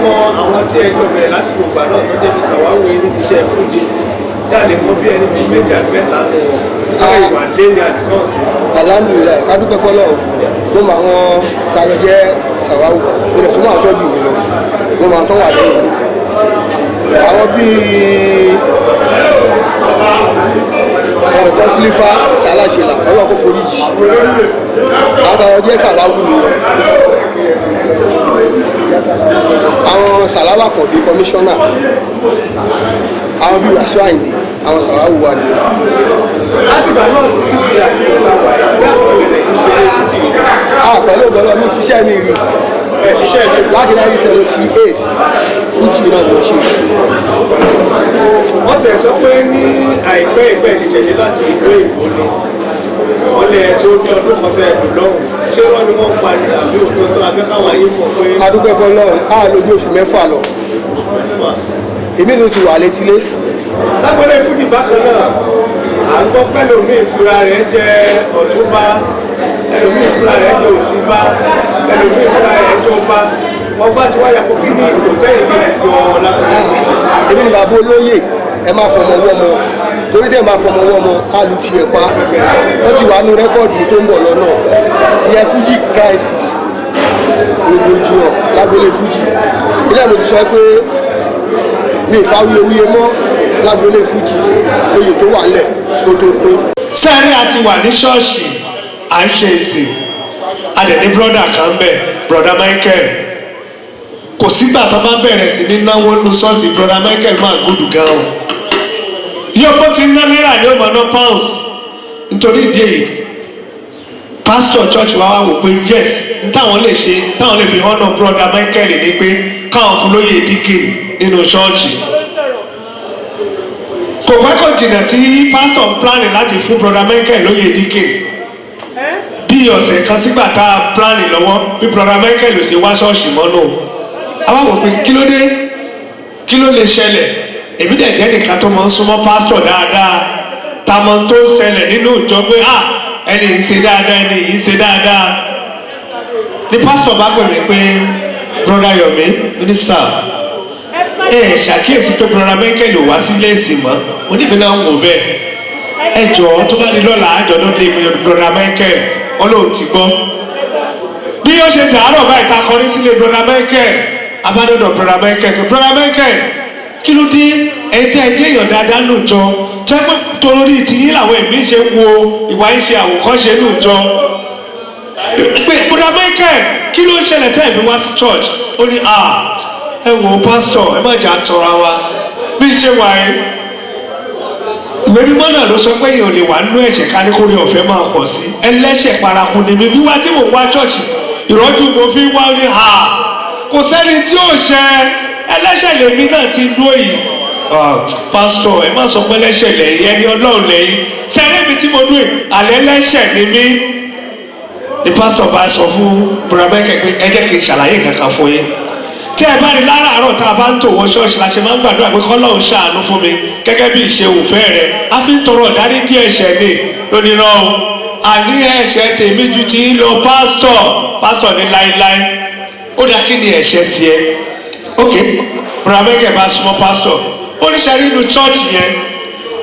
Mọ àwọn tí ẹjọ́ bẹ̀rẹ̀ lásìkò ìgbà náà tó jẹ́ bí sàwáwò yín nídìí iṣẹ́ fújì tá a lè mọ bí ẹni bíi méjì àbí mẹ́ta nù wọn tó ìwà lé ní àdìtọ́ọ̀sì? Alhamdulillahi, ká dúpẹ́ fọlọ́run. Mo mọ àwọn tayọ jẹ́ sàwáwù, mo dẹ̀ tún máa tọ́jú mi lọ, mo máa tọ́ wà lẹ́yìn mi, àwọn bíi ẹ̀ẹ̀kọ́ sílífà sàlàṣẹlà, ọlọ́run kò forí jì. Àwọn tayọ jẹ́ sàwáwù nìyẹn. Àwọn sàláwà kọ̀ bíi kọmíṣánná, àwọn bíi Wàsíù Àyìndé, àwọn sàwáwù wà nìyẹn. Látìgbà náà títí di àsìkò tá a wà yìí, bí àwọn ìrẹ̀lẹ̀ yìí ṣe é fújì? A pẹ̀lú ògbọ́lọ́ mi ṣiṣẹ́ mi rí. Ẹ̀ ṣiṣẹ́ ìlú. Láti 1978, fújì náà ló ṣe. Wọ́n tẹ̀ sọ pé ní àìpẹ́ ìpẹ́ ìṣẹ̀ṣẹ̀ dé láti ìlú èkó ni wọ́n lè tó ní ọdún kan tẹ́ ẹ̀dùn lọ́hùn. Ṣé wọ́n ní wọ́n pa ni àbí òótọ́ tó abẹ́ káwọn ayé mọ̀ pé? Adúpẹ́ fọlọ́run, á lójú oṣù 6 lọ. Oṣù 6. Èmi ló ti wà létílé. Lágbọ́dọ̀ fújì bákan náà, à ń gbọ́ pẹ́lú mi ìfura rẹ̀ jẹ́ ọ̀túnba, ẹlòmíì ìfura rẹ̀ jẹ́ òsínbá, ẹlòmíì ìfura rẹ̀ jẹ́ ọba. Ọba tí wáyà kó kí ní ipò tẹ́yìn ní gan-an lágbọ́dọ̀ fújì? Èmi ni bàbá olóyè. Ẹ má fọmọ wọ́ ọmọ, torí tẹ́ ẹ bá fọmọ wọ́ ọmọ, á lu tiẹ̀ pa. Ó ti wà nú record tó ń bọ̀ lọ́nà, ìyẹn Fuji Crisis, rògbòdìyàn lágbolé fújì. Ilé mo ti sọ pé mi ì fa wuyewuye mọ́ lágbolé fújì, oyè tó wà ńlẹ̀ kó tó tó. Sẹ́ẹ̀rí, a ti wà ní ṣọ́ọ̀ṣì, à ń ṣe ìsìn, a dẹ̀ ní brother kan bẹ̀, Brother Michael. Kò sígbà tó bá bẹ̀rẹ̀ sí ní náwó nu ṣọ́ọ̀ṣì, Brother Michael máa gbódù gan o. Yóò bó ti ná náírà ní ó máa ná pounds. Nítorí ìdí èyí, pastor church wa wá wò pé yes, n táwọn lè ṣe, táwọn lè fi honour Brother Michael ní pé káwọn fún lóye deacon nínú ṣọ́ọ̀ṣì. Kò pẹ́ kò jìnnà tí pastor ń plan láti fún Brother Michael lóye deacon, bí ọ̀sẹ̀ kan sígbà tá a plan lọ́wọ́, bí Brother Michael ò ṣe wá ṣọ́ọ̀ṣì mọ́ nù. Àwa wò pé kí ló dé, kí ló lè ṣẹlẹ̀? Èmi dẹ̀ jẹ́ nìkan tó máa ń súnmọ́ pastor dáadáa, tamọ́ tó ń ṣẹlẹ̀ nínú ìjọ pé ah, ẹni yìí ń ṣe dáadáa, ẹni yìí ń ṣe dáadáa. Ní pastor bá pè mí pé, "Brother Yomi," mo ní, "Sir." "Ẹ ṣàkíyèsí pé Brother Michael ò wá sílé ìsìn mọ́." Mo níbi náà ń wò bẹ́ẹ̀. "Ẹ jọ̀ọ́, tó bá di lọ́la, àjọ ló lé mi Brother Michael." Wọn lóun ti gbọ́. Bí ó ṣe dàárọ̀ báyìí, ta kọrí sílé Brother Michael, abádọ́dọ̀ Brother Michael pé, "Brother Michael, kí ló dé? Ẹ̀yin tẹ́ ẹ jẹ́ èèyàn dáadáa nù jọ tó ẹ pé torí tiyín làwọn ẹ̀mí ṣe ń wo ìwà yín ṣe àwòkọ́ṣe nù jọ pé, Brother Michael, kí ló ń ṣẹlẹ̀ tẹ́ ẹ̀ fi wá sí church?" Ó ní, "Ah, ẹ wò ó, pastor, ẹ má jà tọra wa. Bí ṣe wà yìí, ìwé mímọ́ náà ló sọ pé èèyàn lè wà nínú ẹ̀ṣẹ̀ ká ní kórè ọ̀fẹ́ máa pọ̀ sí. Ẹlẹ́ṣẹ̀ paraku ni mi. Bí wá tí mò ń wá church, ìrọ́jú mo fi wá." Ní ha, kò sẹ́ni tí ò ṣẹ, ẹlẹ́ṣẹ̀ lèmi náà ti dúró yìí. "Pastor, ẹ má sọ pé ẹlẹ́ṣẹ̀ lẹ́yìn, ẹni ọlọ́run lẹ́yìn. Sẹ́rẹ́ mi tí mo dúró yìí, àlẹ́ ẹlẹ́ṣẹ̀ ni mí." Ni pastor bá sọ fún Brother Michael pé, "Ẹ jẹ́ kí n ṣàlàyé kankan fún yín. Tí ẹ bá rí láràárọ̀ tá a bá ń tò wọ ṣọ́ọ̀ṣì, la ṣe máa ń gbàdúrà pé kọ́lọ́hún ṣàánú fún mi gẹ́gẹ́ bí ìṣe òfẹ́ rẹ̀. A fi ń tọrọ ìdáríjì ẹ̀ṣẹ̀ ni." Lónìí náà o, àní ẹ̀ṣẹ̀ tèmi ju ti ń lọ, pásítọ̀. Pásítọ̀ ní láéláé. "Ó dá, kí ni ẹ̀ṣẹ̀ tiẹ̀?" Ok, Brother Michael bá súnmọ́ pásítọ̀, ó ní, "Ṣe rí inú church yẹn,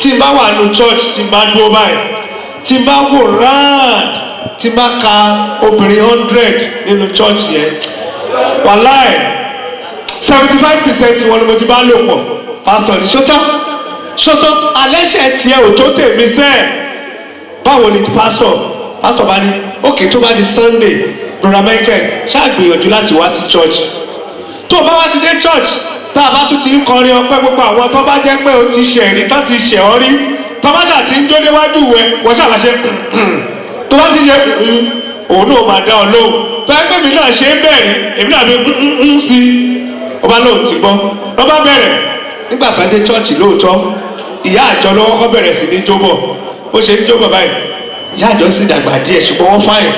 tí n bá wà nínú church, tí n bá dúró báyìí, tí n bá wò round, tí n bá ka obìnrin 100 nínú church yẹn, wàláì, 75% wọn ni mo ti bá lò pọ̀." Pásítọ̀ ní, "Ṣótọ́ ṣótọ́, alẹ́ṣẹ̀ tiẹ̀ ò tó tèmi sẹ́ẹ̀." Báwo ni pásítọ̀? Pásítọ̀ bá ní, "Ok, tó bá di Sunday, Brother Michael, ṣáà gbìyànjú láti wá sí church. Tó o bá wá ti dé church, tá a bá tún ti ń kọrin ọpẹ́, gbogbo àwọn tó bá jẹ́ pé o ti ṣẹ̀ rí, tó ti ṣẹ̀ ọ́ rí, tó bá ṣà ti ń jó déwájú rẹ, wọ́n ṣàlàṣẹ tó bá ti ṣe, òun náà máa dá ọ lóhùn. Tó ẹgbẹ́ mi náà ṣe é bẹ́ẹ̀ rí, èmi náà fi ń sí i." Ọba lóhùn ti gbọ́. Lọ́ba bẹ̀rẹ̀. Nígbà tó dé church lóòótọ́, ìyá àjọ ló kọ́kọ́ bẹ̀rẹ̀ sí ní jóbọ̀. Ó ṣe ń jóbọ̀ báyìí, ìyá àjọ sì dàgbà díẹ̀, ṣùgbọ́n wọ́n fine.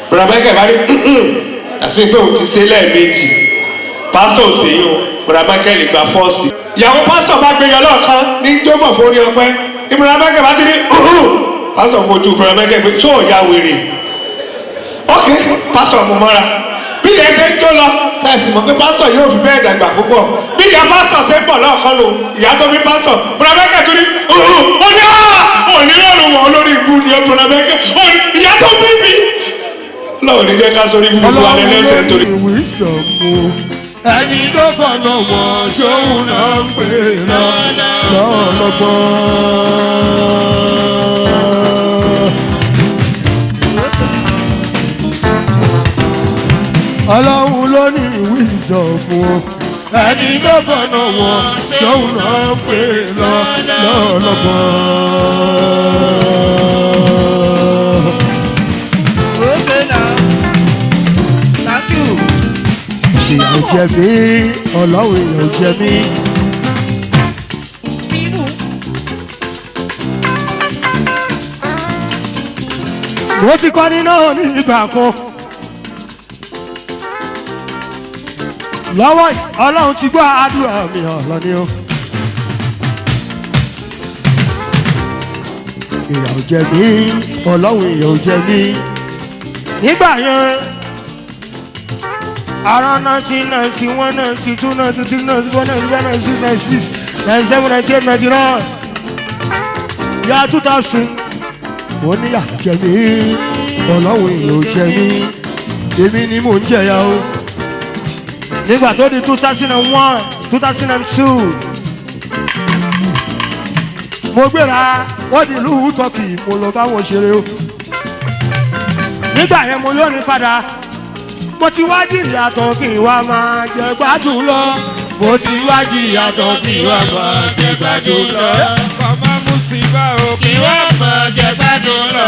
Brother Michael bá rí àti pé òun ti ṣe lẹ́ẹ̀mejì. Pásítọ̀ ò ṣe yín o, Brother Michael gba first. Ìyàwó pásítọ̀ bá gbé yọ lọ́ọ̀kan ní jóbọ̀ fórí ọpẹ́ ní Brother Michael bá ti ní. Pásítọ̀ fojú Brother Michael pé tó ya wèrè. Ok, pásítọ̀ mú mọ́ra. Bí ìyẹn ṣe ń jó lọ, Sẹ́ẹ̀sì mọ̀ pé pásítọ̀ yóò fi bẹ́ẹ̀ dàgbà púpọ̀. Bí ìyá pásítọ̀ ṣe ń bọ̀ lọ́ọ̀kan lò, ìyá tó bí pásítọ̀, Brother Michael tún ní, ó ní òní lọ́rùn wọn olórí ibú ni ó Brother Michael, ìyá tó bí mi. Ọlọ́run ní jẹ́ ká sórí gbogbo alẹ́ lẹ́sẹ̀ torí. Ọlọ́run ló ní ìwísọ̀mù ẹni tó fọ̀nà wọ̀n ṣóun náà ń pè lọ́lọ́gbọ́n. Ọlọ́run ló ní ìwísọ̀mù ẹni tó fọ̀nà wọ̀n ṣóun náà ń pè lọ́lọ́gbọ́n. Okay now. Thank you. Ìyà ò jẹ mí, Ọlọ́run, ìyà ò jẹ mí. People. Mo ti kọ́ ní náà ní ìgbà kan. Lọ́wọ́ yìí, Ọlọ́run ti gbọ́ àdúrà mi, ọ̀lọ́ ni ó. Ìyà ò jẹ mí, Ọlọ́run, ìyà ò jẹ mí. Nígbà yẹn, around 1991, 92, 93, 94, 95, 96, 96, 97, 98, 99, year 2000, mo ní ìyà jẹ mí, Ọlọ́run, ìyà ò jẹ mí, èmi ni mò ń jẹ̀yà o. Nígbà tó di 2001, 2002, mo gbéra, ó di ìlú Turkey, mo lọ bá wọn ṣeré o. Nígbà yẹn, mo yóò ní padà, mo ti wá jìyà tán kí n wá máa jẹ gbádùn lọ. Mo ti wá jìyà tán kí n wá máa jẹ gbádùn lọ. Ọmọ Mùsùlùmí o, Kí wọ́n máa jẹ gbádùn lọ.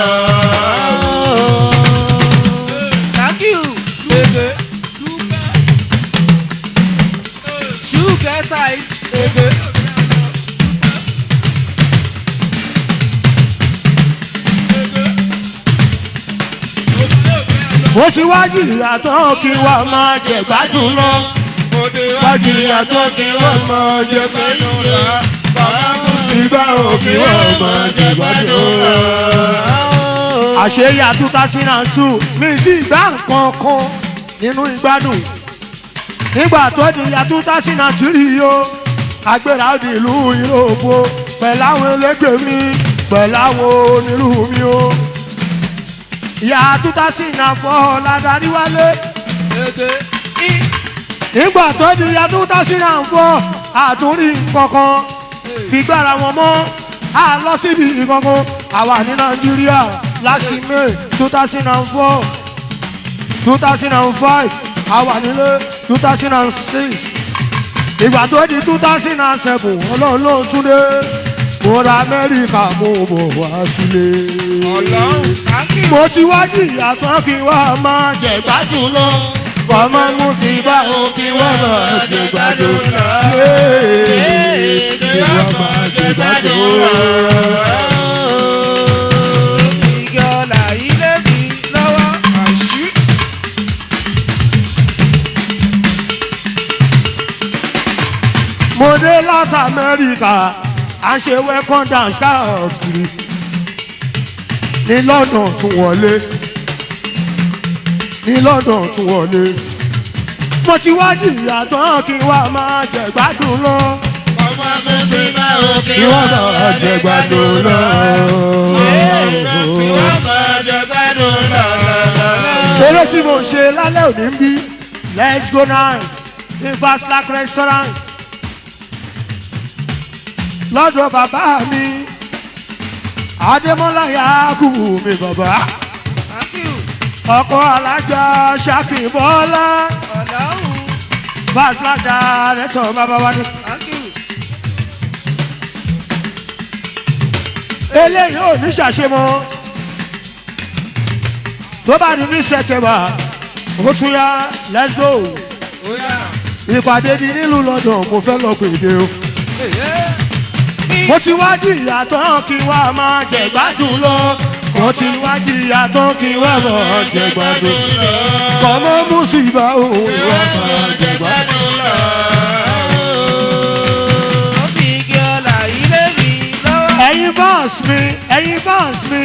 Thank you. Ege, Sugar side. ege. Mo ti wá jìyà tán kí n wá máa jẹ gbádùn lọ. Mo dé Wá jìyà tán kí n wá máa jẹ gbádùn lọ. Bàbá Mùsùlùmí o, kí wọ́n máa jẹ gbádùn lọ. Àṣeyà 2002, mi sì gbá nǹkan kan nínú ìgbádùn. Nígbà tó di ya 2003 o, agbéra ó di ìlú Yúróòpù pẹ̀lú àwọn ẹlẹgbẹ́ mi, pẹ̀lú àwọn onílù mi o. Ìyá 2004 ládàrí wálé. Ege, Nígbà tó di ya 2004, àtúrí nǹkankan fi gbára wọn mọ́, a lọ síbi ìkankan. Àwa ní Nàìjíríà láti May 2004, 2005, àwa nílé 2006. Ìgbà tó di 2007, Ọlọ́run ló tún dé, mo ra Amẹ́ríkà, mo bọ̀ wá sílé. Ọlọ́run. Thank you. Mo ti wá jìyà tán kí wá máa jẹ gbádùn lọ. Kọ́mọ́ mú sí bá o, kí wá máa jẹ gbádùn lọ. Kí wá máa jẹ gbádùn lọ. Igi ọ̀la ilé mi lọ́wọ́. Àṣì. Mo dé láti Amẹ́ríkà, à ń ṣe welcome dance káàkiri ní London tún wọlé, ní London tún wọlé. Mo ti wá jìyà tán kí wá máa jẹ gbádùn lọ. Ọmọ Mùsùlùmí o, Kí wá máa jẹ gbádùn lọ. Kí wọ́n máa jẹ gbádùn lọ. Eré tí mo ṣe lálẹ́ òní ń bí, Let's Go Nice ní Fast Track Restaurant lọ́dọ̀ bàbá mi Adémọ́lá Yakubu mi, bàbá Thank you. ọkọ alájà Ṣàkìbọ́lá, Ọlọ́run. Fast Track director, bàbá wa ni. Thank you. Eléyìí ò ní ṣàṣemọ́. Tó bá di ní September, ó tún yá, let's go, ìpàdé di nílùú London, mo fẹ́ lọ pèdè o. Mo ti wá jìyà tán kí wá máa jẹ gbádùn lọ. Mo ti wá jìyà tán kí wá máa jẹ gbádùn lọ. Kọ́mọ́ mùsùlùmá òun wá máa jẹ gbádùn lọ. Igi ọ̀la ilé mi lọ́wọ́. Ẹ̀yin fans mi, ẹ̀yin fans mi,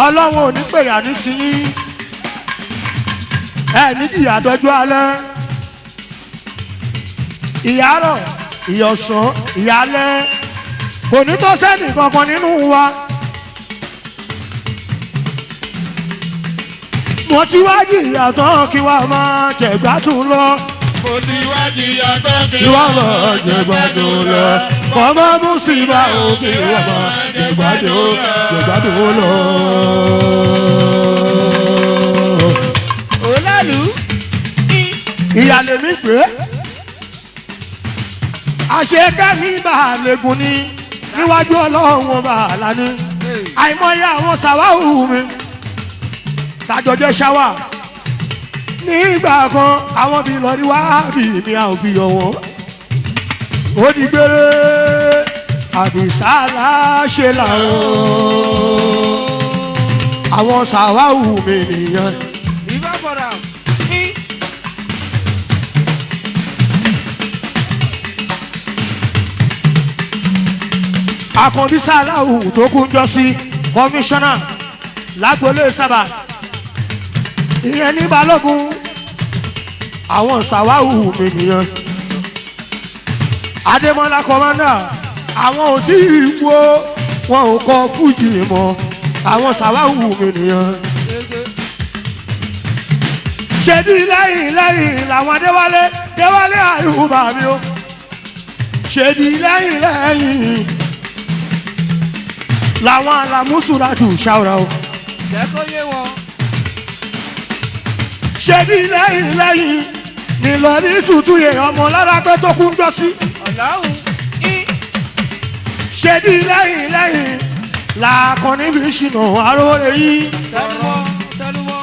Ọlọ́run ò ní pèyà ní tiyín, ẹ̀ ní jìyà dọ́jú alẹ́. Ìyárọ̀, ìyọ̀sán, ìyálẹ́ kò ní tó sẹ́nì kankan nínú wa. Mo ti wá jìyà tán kí wàá máa jẹ̀gbádùn lọ. Mo ti wá jìyà tán Kí wàá máa jẹ̀gbádùn lọ. Kọ́mọ́ mùsíbà ò kí wàá máa jẹ̀gbádùn lọ. Olálù. Ìyàlè mi pé àṣekẹ́mi bá a lẹ́gùn ni níwájú ọlọ́run ọba àlàní àìmọye àwọn sàwáhù mi tàjọjẹ ṣáwà nígbà kan àwọn bíi lọ́rí wá bí mi a ò fi yọ wọ́n ó di gbére àbísàlá ṣe làwọn àwọn sàwáhù mi nìyẹn. Ìbá bọ̀dà. Àkànbí Sàláhù tó kún jọ sí kọmíṣánná lágbolé sábà ìyẹn ní Balógun àwọn sàwáhù mi nìyẹn. Adémọ́lá kọmánà àwọn ò tí ì wo wọn ò kọ fújì mọ́ àwọn sàwáhù mi nìyẹn. Ṣebí lẹ́yìn lẹ́yìn làwọn Adéwálé Déwálé àyùbá mi o ṣebí lẹ́yìn lẹ́yìn làwọn alamusuratu ṣàwòrán o. Jẹ́ kó yé wọn. Ṣebí lẹ́yìn lẹ́yìn nílọrí tuntun yẹn ọmọ lára pé tó kún jọ sí. Ọ̀làhùn. Ṣebí lẹ́yìn lẹ́yìn làkànní bí ṣìnà aróore yìí. Tẹnumọ́ tẹnumọ́.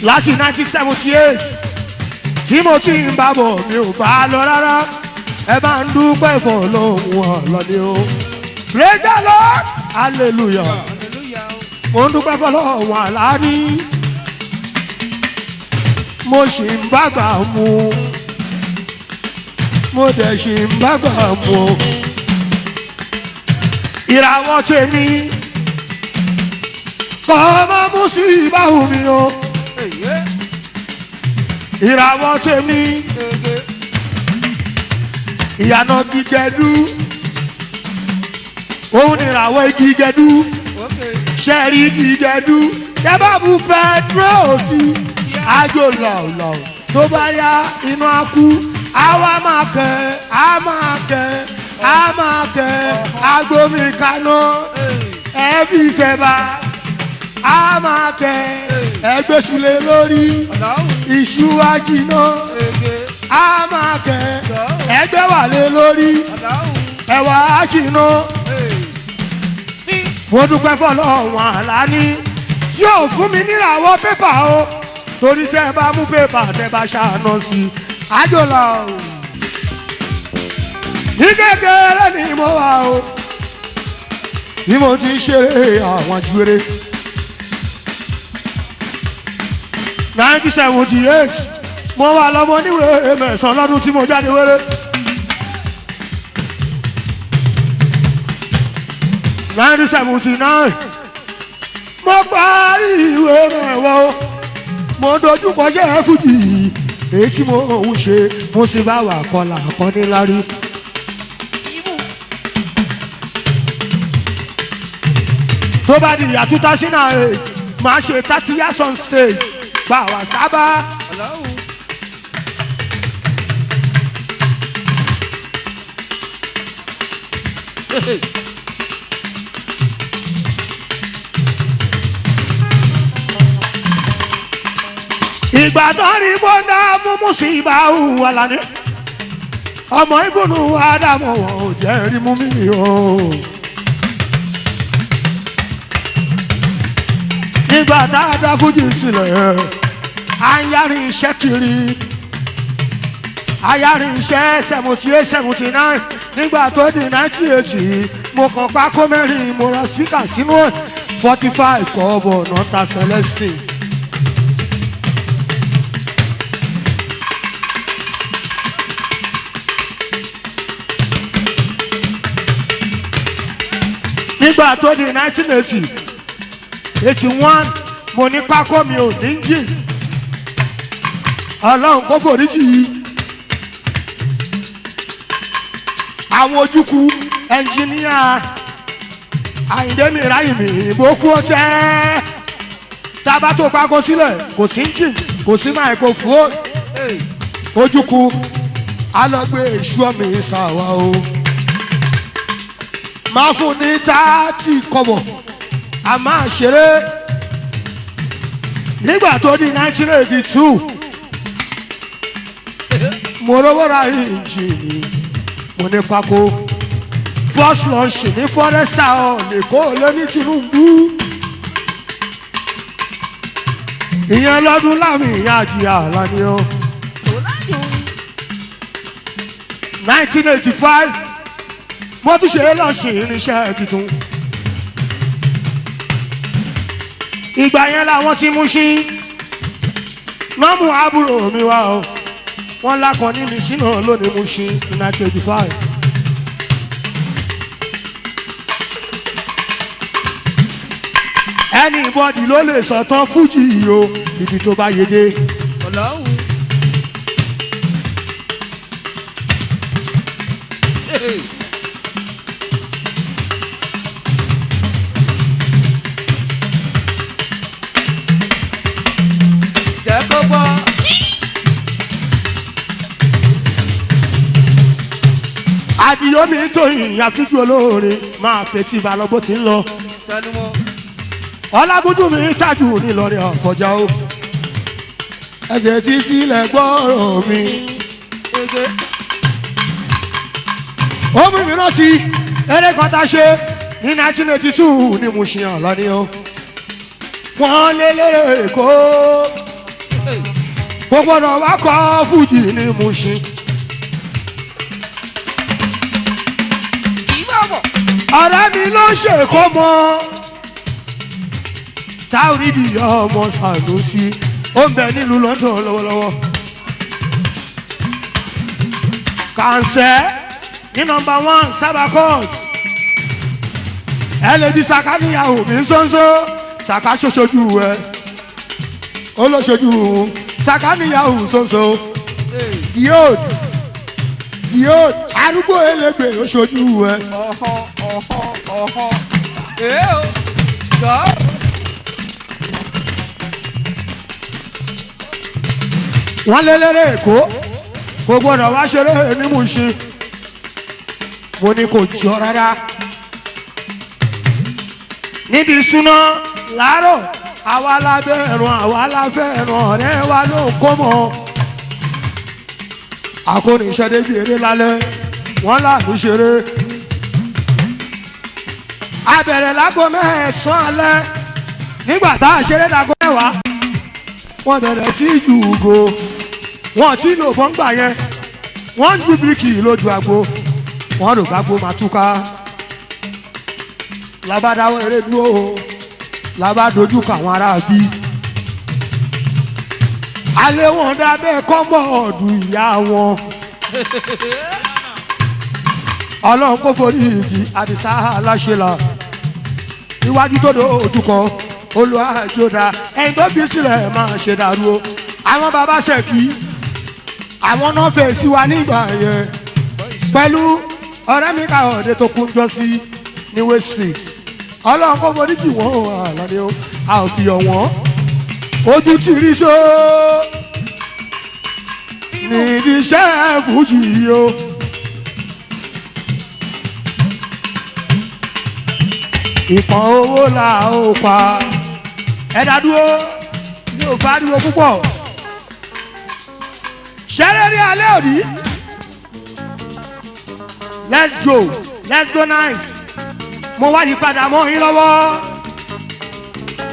Láti 1978 tí mo ti ń bá bọ̀ mi ò bá a lọ rárá ẹ bá ń dúpẹ́ fọlọ́hún ọ̀lọ́ni o. Praise the Lord, hallelujah. Hallelujah. Mo ń dúpẹ́ fọlọ́hún àlàní. Mo ṣì ń bàgbà mu, mo dẹ̀ ṣì ń bàgbà mu. Ìràwọ̀ tèmi kọ́ ọmọ mú sí ìbáwò mi o. Èyí. Ìràwọ̀ tèmi Ege. ìyànà gígẹdú òun nìràwọ̀ gígẹdú Okay. sẹ́rí gígẹdú tẹ́bàbù pẹtrol sí àjò lọ̀lọ̀ tó bá yá inú á kú àwa máa kẹ́ á máa kẹ́ á máa kẹ́ agbómi kaná ẹbí ìtẹ̀bà á máa kẹ́ ẹgbẹ́sùlẹ̀ lórí Ọ̀làhùn. iṣu ajiná Ege. á máa kẹ́ ẹgbẹ́ wà lé lórí Ọ̀làhùn. ẹwà ajiná. Mo dúpẹ́ fọlọ́run àlàní tí ò fún mi níràwọ̀ pépà o torí tẹ́ ẹ bá mú pépà tẹ́ bá ṣàánú sí i àjòlá o. Ní kékeré ni mo wà o bí mo ti ń ṣeré àwọn àjúwèrè. 1978 mo wà lọ́mọ oníwèé mẹ́sàn-án lọ́dún tí mo jáde wéré. 1979 mo parí ìwé mẹ́wọ́ o mo dojú kọjá fújì èyí tí mo ń ṣe mo sì bá wà kọlà kọ́ni lárí. Tó bá di ìyá 2008 máa ṣe 30 years on stage gbà wá sábà. Ọ̀làhùn. Ìgbà tó rí bọ́ndà fún mùsíbà wà lánàá ọmọ ìbùnú ádámù wọn ò jẹ́ rí mú mi o. Nígbà tá a dá fújì sílẹ̀ à ń yára iṣẹ́ kiri ayarin iṣẹ́ 78 79 nígbà tó di 1980 mo kàn pákó mẹ́rin mo ra spíkà sínú ẹ̀ 45 kọ́ọ̀bọ̀ náà ta celestine. Nígbà tó di 1980 81 mo ní pákó mi ò ní jì. Ọlọ́run kó foríjì yìí. Àwọn ojúkú ẹnjìníà Àyìndé mi ráyè mi ìbókú ọtẹ. Tábà tó pákó sílẹ̀ kò sí engine, kò sí microphone. Ojúkú alọ́gbé èṣù ọmọ ìsàwà o. Máa fún ní 30 kọ́bọ̀, a máa ṣeré. Nígbà tó di 1982, mo rówó ra ìjìnì, mo ní pákó. First launch ní Forester Hall Èkó lé ní Tinubu. Ìyẹn lọ́dún láàmì ìyá àjìyà lánìí o. 1985, mo tún ṣe lọ́ọ̀ṣì irinṣẹ́ tuntun. Ìgbà yẹn làwọn ti mú sí nọ́ọ̀mù àbúrò mi wá o. Wọ́n lákan ní mi sínú lónìí mú sí 1985. Anybody ló lè sọ̀tàn fújì yìí o, ibi tó bá yege. Ọlọ́run. Jẹ́ kó gbọ́. Àdìyó mi tó ìyìn àfíjú olóore máa fetí balọ̀ bó ti ń lọ. Tẹnumọ́. Ọlágúndùn mi tájù nílọrin ọ̀fọ̀jà o. Ẹ̀jẹ̀ tí sílẹ̀ gbọ́rọ̀ mi. Ege. Ó mú mi rántí eré kan tá a ṣe ní 1982 ní Mushin Àlàní o. Wọ́n lé lérè Èkó. Kò gbọ́dọ̀ wá kọ́ fújì ní Mushin. Ọ̀rẹ́ mi ló ṣe kó mọ́. Táwídì ọmọ Sànúsí ó ń bẹ nílùú London lọ́wọ́lọ́wọ́. Kàǹsẹ́ ní nọ́mbà 1 Sábà court. Ẹ lè di Sàká níyàwó mi sọ́nsọ́. Sàká ṣoṣojú ẹ. Ó lọ ṣojú òun. Sàká níyàwó sọ́nsọ́. Yóò yóò arúgbó elégbè ó ṣojú ẹ. Ọ̀họ́ ọ̀họ́ ọ̀họ́. Èé o. Jọ́. Wọ́n lé lérè Èkó kò gbọ́dọ̀ wá ṣeré ní Mushin. Mo ní kò jọ rárá. Níbi ìṣúná láàárọ̀ àwa lábẹ́ ẹ̀rùn àwa láfẹ́ ẹ̀rùn ọ̀rẹ́ wa ló kó mọ́. Akóniṣẹ́ débi eré lálẹ́ wọ́n láàánú ṣeré. A bẹ̀rẹ̀ láago 9 alẹ́ nígbà tá a ṣeré dago 10 wọ́n bẹ̀rẹ̀ sí jùgò. Wọ́n ti lò fọ́ngbà yẹn, wọ́n ń ju bíríkì lójú agbo, wọ́n rò gbàgbó máa túká. Labadawo eré dúró labadojú kọ àwọn ará bí. Alẹ́ wọn dábẹ́ kọ́mọ̀ọ́dù ìyá wọn. Ọlọ́run kò forí igi àdìsá aláṣẹ la. Iwájú tó do ojúkọ olùwàjòdà ẹni tó fi sílẹ̀ máa ṣe dàrú o. Àwọn bàbá ṣèkí àwọn náà fèsì wa nígbà yẹn pẹ̀lú ọ̀rẹ́ mi ká ọ̀dẹ tó kún jọ sí ní West Street. Ọlọ́run kò forí jì wọ́n àlọ́dẹ o, a ò fi yọ̀ wọ́n. Ojú ti rí tó níbi iṣẹ́ fújì o. Ìpọ̀n owó la ó pa. Ẹ dá dúró, mi ò fariwo púpọ̀. Ṣẹ́rẹ́ ní alẹ́ òní. Let's go, let's go nice. Mo wá yípadà mọ́ yín lọ́wọ́.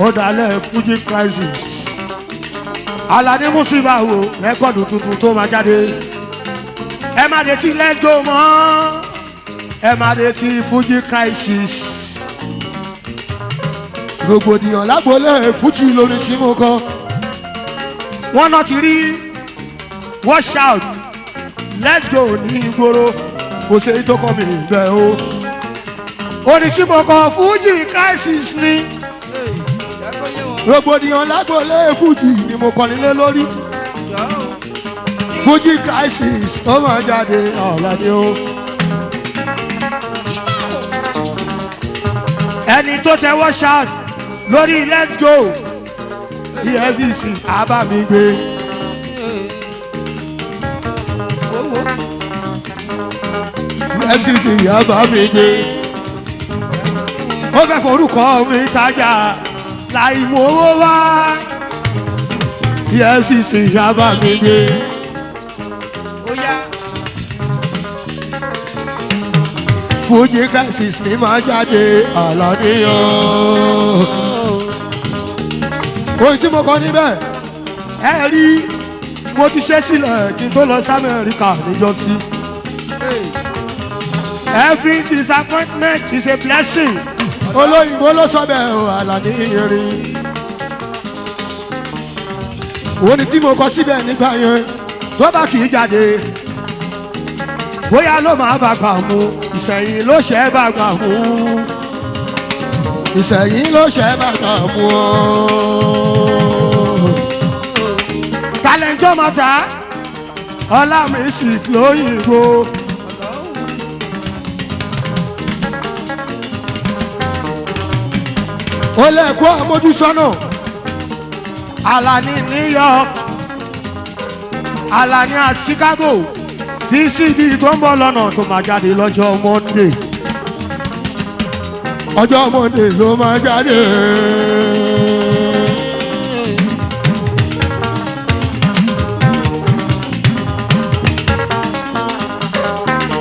Ó dalẹ̀ Fuji crisis. Alani Musiba wo rẹ́kọ̀dù tuntun tó máa jáde. Ẹ má retí let's go mọ́. Ẹ má retí Fuji crisis. Rògbòdìyàn lágbolé Fuji lórí tí mo kọ. Wọ́n náà ti rí wash out let's go ní ìgboro kò ṣe tó kọ́ mi bẹ́ẹ̀ o. Orin tí mo kọ Fuji crisis ni. Jẹ́ kó yé wọn. Rògbòdìyàn lágbolé Fuji ni mo kọ nílé lórí. Jọ́ o. Fuji crisis ó máa jáde ọ̀la ni ó. Ẹni tó tẹwọ́ ṣáà lórí let's go EFCC abamigbe. EFCC abamigbe. Ó fẹ́ forúkọ mi tajà láì mú owó wá. EFCC abamigbe. Fuji crisis mi máa jáde àlàníyàn. Ohun tí mo kọ níbẹ̀ ẹ rí mo ti ṣe sílẹ̀ kí n tó lọ sí Amẹ́ríkà níjọ́sí. Every disappointment is a blessing. Olóyìnbó ló sọ bẹ́ẹ̀ o Àlàní irin. Òun ni tí mo kọ síbẹ̀ nígbà yẹn tó bá kì í jáde. Bóyá ló máa bá gbà mú, Ìsẹ̀yìn ló ṣẹ́ bá gbà mú. Ìsẹ̀yìn ló ṣẹ́ bá gbà mú o. Talẹ̀ntọ́ máa ta ọlá mi sì lóyìnbó. Ó lẹ́kọ́ àmójúsọ́nà Àlàní New York, Àlàní at Chicago, VCD tó ń bọ̀ lọ́nà tó máa jáde lọ́jọ́ Monday. Ọjọ́ Monday ló máa jáde.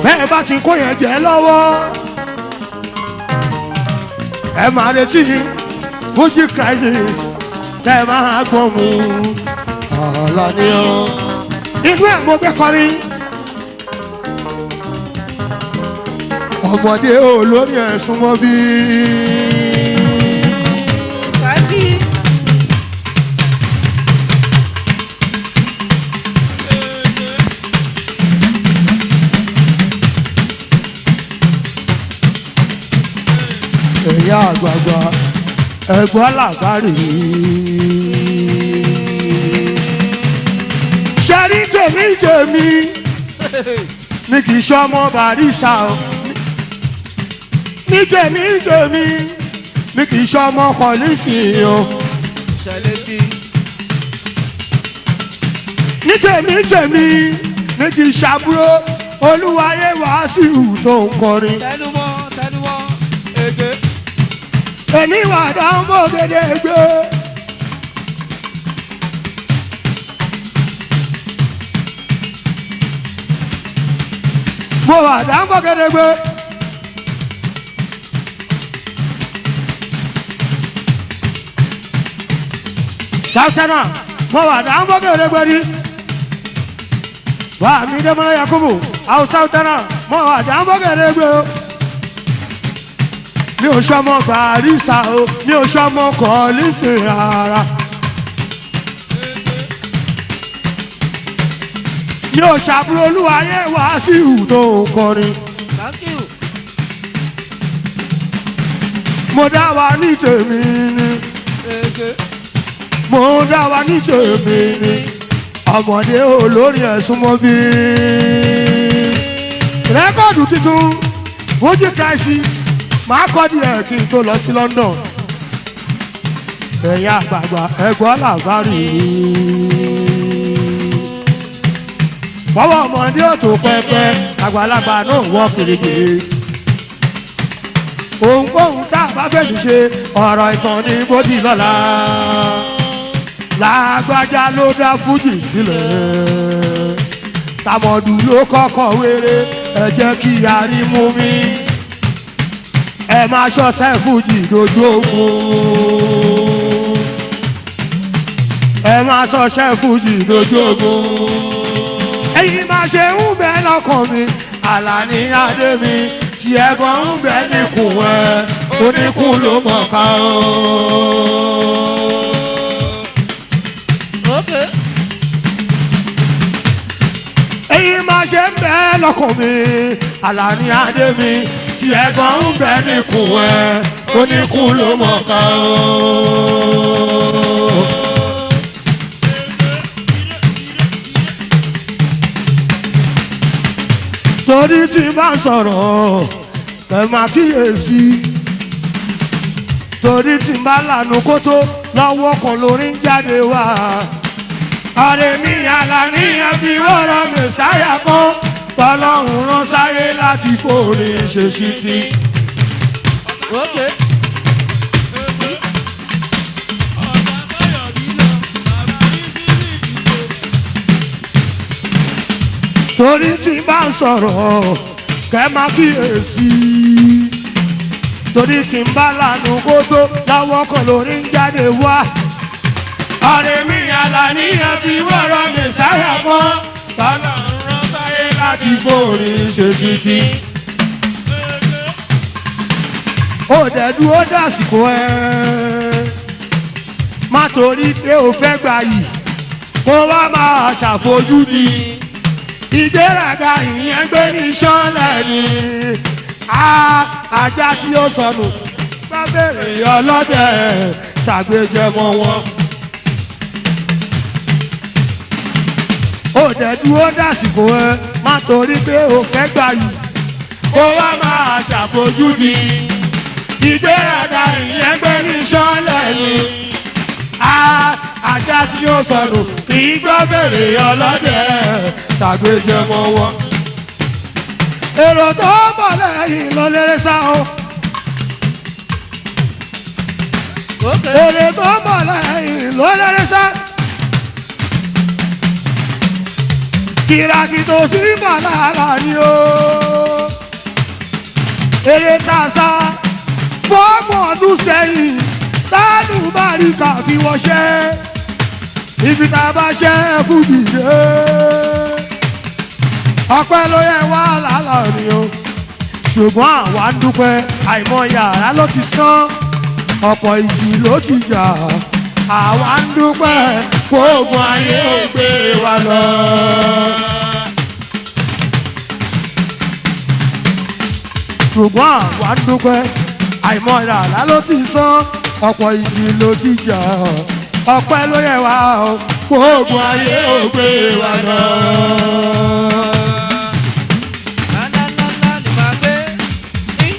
Bẹ́ẹ̀ bá ti kó yẹn jẹ́ lọ́wọ́, ẹ máa retí Fuji crisis tẹ́ ẹ máa gbọ́ mu Àlàní o. Inú ẹ̀ mo gbé kọrin. Ọmọdé olórí ẹ̀ súnmọ́ bí. Ẹ̀yà àgbààgbà ẹ̀gbọ́n làbárì. Ṣẹ́rí tèmi tèmi mi kì í ṣọmọ Barrister o. Ní tèmi tèmi mi kì í ṣọmọ kọ̀lífì o. Ní tèmi tèmi mi kì í ṣàbúrò Olúwayé Wàsíù tó ń kọrin. Tẹnumọ́ tẹnumọ́ ege. Èmi wà dáńbò gédégbé. Mo wà dáńbò gédégbé. Sátánà mo wà dáńbò gédégbé ni. Bá mi Dẹ́mọ́lá Yakubu, àwọn Sátánà mo wà dáńbò gédégbé o. Mi ò sọmọ Barrister o, mi ò sọmọ kọ́lífì rárá. Mi ò ṣàbúrò Olúwayé Wàsíù tó ń kọrin. Thank you. Mo dá wa ní tèmi ni, Ege. mo dá wa ní tèmi ni. Ọmọdé olórí ẹ̀sùn mọ́ bí. Rẹ́kọ̀dù tuntun Fuji crisis máa kọ́ díẹ̀ kí n tó lọ sí London. Ẹ̀yin àgbààgbà ẹ̀gbọ́n làbárì. Bọ́wọ́ ọmọdé ò tó pẹ́pẹ́, àgbàlagbà náà wọ́ kirikiri. Ohunkóhun tá a bá fẹ́ fi ṣe ọ̀rọ̀ ìtàn ní bódì lọ́la. Lágbájá ló dá Fújì sílẹ̀. Tàmọ̀dù ló kọ́kọ́ wéré, ẹ jẹ́ kí yarí mú mi. Ẹ máa ṣọ́ṣẹ́ Fújì dojú ogun. Ẹ máa ṣọ́ṣẹ́ Fújì dojú ogun. Èyí máa ṣe ń bẹ lọ́kàn mi, Àlàní adé mi, tí ẹ̀gbọ́n ń bẹ níkùn ẹ̀, oníkùn ló mọ̀ ká o. Okay. Èyí máa ṣe ń bẹ lọ́kàn mi, Àlàní adé mi, tí ẹ̀gbọ́n ń bẹ níkùn ẹ̀, oníkùn ló mọ̀ ká o. Torí tí n bá sọ̀rọ̀ ẹ máa kíyèsí. Torí tí n bá lànà kótó lọ́wọ́ kan lórí ń jáde wá. Ọ̀rẹ́ mi àlàníyàn fi wọ́rọ̀ mi sáyà kan. Tọ́lọ́hún rán sáyé láti fòrè ṣe sí ti. Okay. Torí tí n bá ń sọ̀rọ̀ kẹ́ máa kíyèsí. Torí tí n bá lànà kótó lọ́wọ́ kan lórí ń jáde wá. Ọ̀rẹ́ mi àlàníyàn fi wọ́rọ̀ mi sáyà kan. Tọ́lọ́hún rán sáyé láti fòrè ṣe sí ti. Ó dẹ̀ dúró dàsìkò ẹ̀. Má torí pé o fẹ́ gbà yìí kó wá máa ṣàfojúdi. Ìgbéraga ìyẹn gbé ní sọ́lẹ̀ ni. Ajá tí ó sọnù bá bèrè ọlọ́dẹ ṣàgbéjẹ mọ́ wọn. Ó dẹ̀ dúró dàsìkò ẹ má torí pé o fẹ́ gbà yìí kó wá máa ṣàfojúdi. Ìgbéraga ìyẹn gbé ní sọ́lẹ̀ ni. Ajá tí ó sọnù kì í gbọ́ bèrè ọlọ́dẹ ṣàgbéjẹ mọ́ wọn. Èrò tó bọ̀ lẹ́yìn ló lérè sá o. Okay. Èrè tó bọ̀ lẹ́yìn ló lérè sá. Kìràkìtò sí màlàlà ni o. Èrè tá a sá fọ́ọ̀mù ọdún sẹ́yìn tánù báríkà fi wọṣẹ́. Ibi tá a bá ṣẹ́ fújì dé. Ọpẹ́ ló yẹ wá lálọ́ ni o. Ṣùgbọ́n àwa ń dúpẹ́ àìmọye àrá ló ti sán. Ọ̀pọ̀ ìjì ló ti jà. Àwa ń dúpẹ́ kóògùn ayé ò gbé wa lọ. Ṣùgbọ́n àwa ń dúpẹ́ àìmọye àrá ló ti sán. Ọ̀pọ̀ ìjì ló ti jà. Ọpẹ́ ló yẹ wá o. Kóògùn ayé ò gbé wa lọ. Lálálálá ni màá gbé.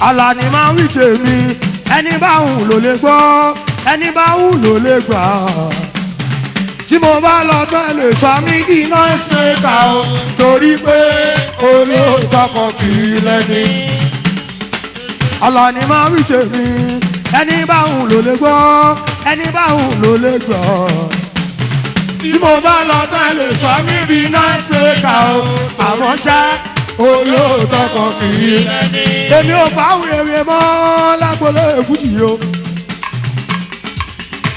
Àlàní máa ń wí tèmi, ẹni bá hùn ló lè gbọ́, ẹni bá hùn ló lè gbà. Tí mo bá lọ tán lè sọ mí di noise maker o, torí pé olóòótọ́ kan kì í lẹ́ni. Àlàní máa ń wí tèmi, ẹni bá hùn ló lè gbọ́, ẹni bá hùn ló lè gbà. Tí mo bá lọ tán lè sọ mí di noise maker o, àmọ́ ṣá olóòótọ́ kan kì í lẹ́ni. Èmi ò bá wèrè mọ́ lágbolé fújì o.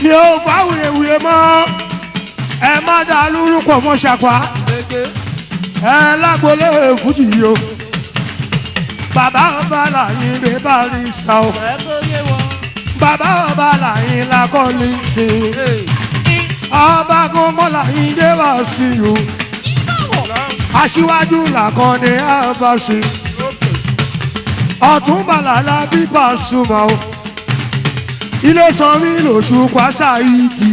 Mi ò bá wèrè mọ́. Ẹ má dá lórúkọ mọ́ ṣàpá. Ege. Ẹ lágbolé fújì o. Bàbá ọba làyín lè bá rí sa o. Ẹ kó yé wọn. Bàbá ọba làyín lakọ́lé ṣe. Hey. Ọba gbọ́ngbọ́n làyín dé wá sí o. Aṣíwájú làkànní àbáṣe. Ọ̀túnba làlá bí Pasuma o. Ilé sanwó lòṣù pàṣà ìdí.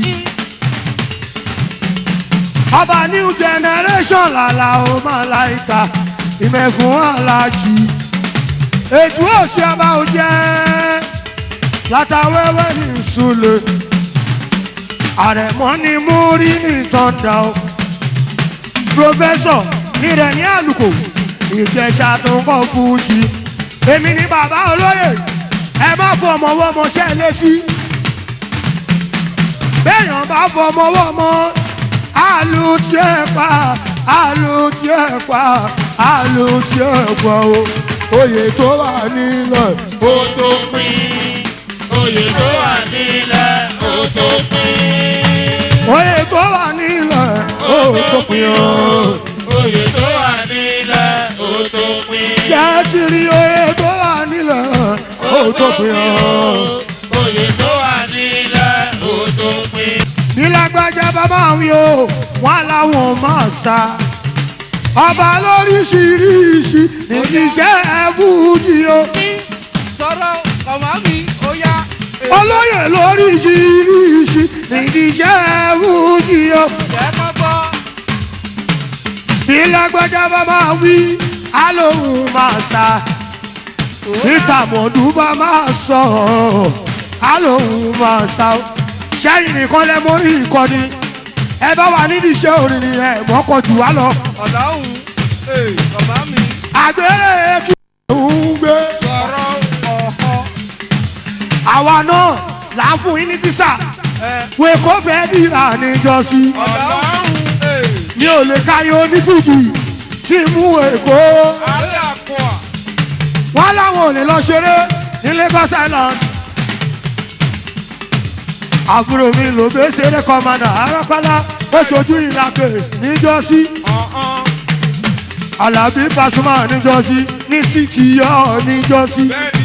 Ọba new generation làlá o máa láìka. Ìmẹ̀fún alájì. Ètò òsì ọba ò jẹ́. Látàwẹ́wẹ́ ní ìsúlẹ̀. Àrẹ̀mọ́ ni mú rí ní tọ́ndà o. Pòfẹ́sọ̀ ní rẹ̀ ní àlùkò. Ìjẹ̀ṣà tó ń kọ́ fújì. Èmi ni bàbá olóyè. Ẹ má fọ ọmọ wọ́mọ ṣẹ́ létí. Béèyàn bá fọ ọmọ wọ́mọ, àlù tí ẹ pa, àlù tí ẹ pa, àlù tí ẹ pa o. Oyè tó wà nílẹ̀ ó tó pín. Oyè tó wà nílẹ̀ ó tó pín. Oyè tó wà nílẹ̀ ó tó pín o. Oyè tó wà nílẹ̀ ó tó pín. Jẹ́ ti rí oyè tó wà nílẹ̀ ó tó pín o. Oyè tó wà nílẹ̀ ó tó pín. Nílágbájá bàbá wí o, wọn làwọn máa sá. Ọba lóríṣiríṣi níbi iṣẹ́ fújì o. Sọ̀rọ̀ ọmọ mi ó yá. Olóyè lóríṣiríṣi níbi iṣẹ́ fújì o. Jẹ́ kọ́ gbọ́. Nílágbájá bàbá wí, Alóhùn máa sá. Ìtàmọ̀dù bá máa sọ. Alóhùn máa sá. Ṣẹ́yìn nìkan lẹ mórí ìkọ́ni. Ẹ bá wà nídìí iṣẹ́ orin ni ẹ mọ́kọ̀ jù wá lọ. Ọ̀làhùn ee bàbá mi Àgbèrè kí ń gbé. sọ̀rọ̀ ọ̀họ́ Àwa náà là ń fún yín ní tísà. ẹ Wèkó fẹ́ dìrà níjọ́sí. ọ̀làhùn ee Mi ò lè káyọ̀ onífújì tí mú Èkó. alákùá Wọ́n láwọn ò lè lọ ṣeré ní Lagos Island. Àbúrò mi ló bẹ́ ṣeré kọ́mánà Arápálá ó ṣojú ìlàkè níjọ́sí. ọ̀hán Àlàbí Pasuma níjọ́sí ní Sìtìyọ́ níjọ́sí. bẹ́ẹ̀ni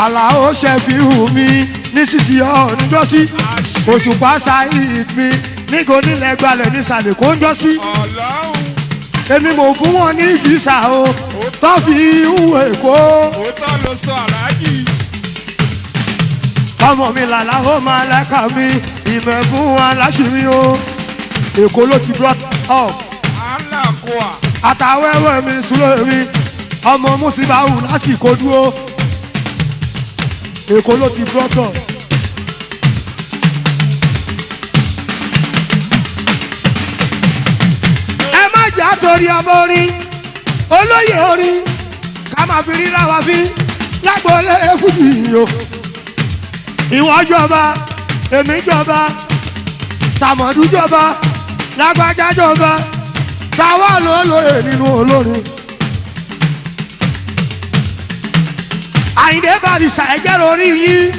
Àlàó ṣẹ̀fíhù mi ní Sìtìyọ́ níjọ́sí. Òṣùpá Saheed mi nígò nílẹ̀ gbalẹ̀ nísàlẹ̀ kó ń jọ́sí. ọ̀làhùn Èmi mò ń fún wọn ní fìsà o tó fi hù Èkó. òótọ́ ló sọ aláàjì Ọmọ mi làlá ó máa lẹ́ka mi ìmẹ̀ fún aláṣìírí o. Èkó ló ti brought up. alákùá Àtàwẹ́wẹ́ mi súlẹ̀ mi ọmọ Mùsíbáwù lásìkò dúró. Èkó ló ti brought up. Ẹ má jà torí ọmọ orin olóyè orin ká máa fi ríra wa fi lágboolé fújì yìí o. Ìwọ jọba, èmi jọba, tàmọ̀dú jọba, lágbájá jọba, táwa ló lóye nínú olórin. Àyìndé Barrister ẹ̀jẹ̀ lórí yín.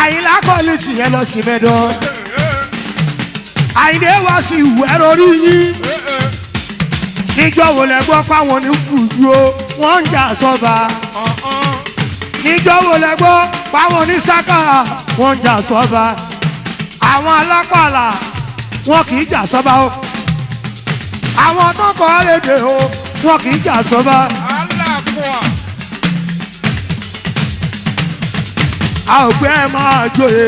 Àyìnlá kọ́lé tìyẹn lọ sí mẹ́dọ̀. Àyìndé wá sí ìwẹ́ lórí yín. Níjọ́ wo lẹ gbọ́ páwọn ní gbùgbù o, wọ́n ń jà sọ́ba. Níjọ́ wo lẹ gbọ́ páwọn ní sákàrà, wọ́n ń jà sọ́ba. Àwọn alápàlà wọn kì í jà sọ́ba o. Àwọn tó kọ́ lédè o, wọn kì í jà sọ́ba. alákùá A ò pé ẹ máa joyè.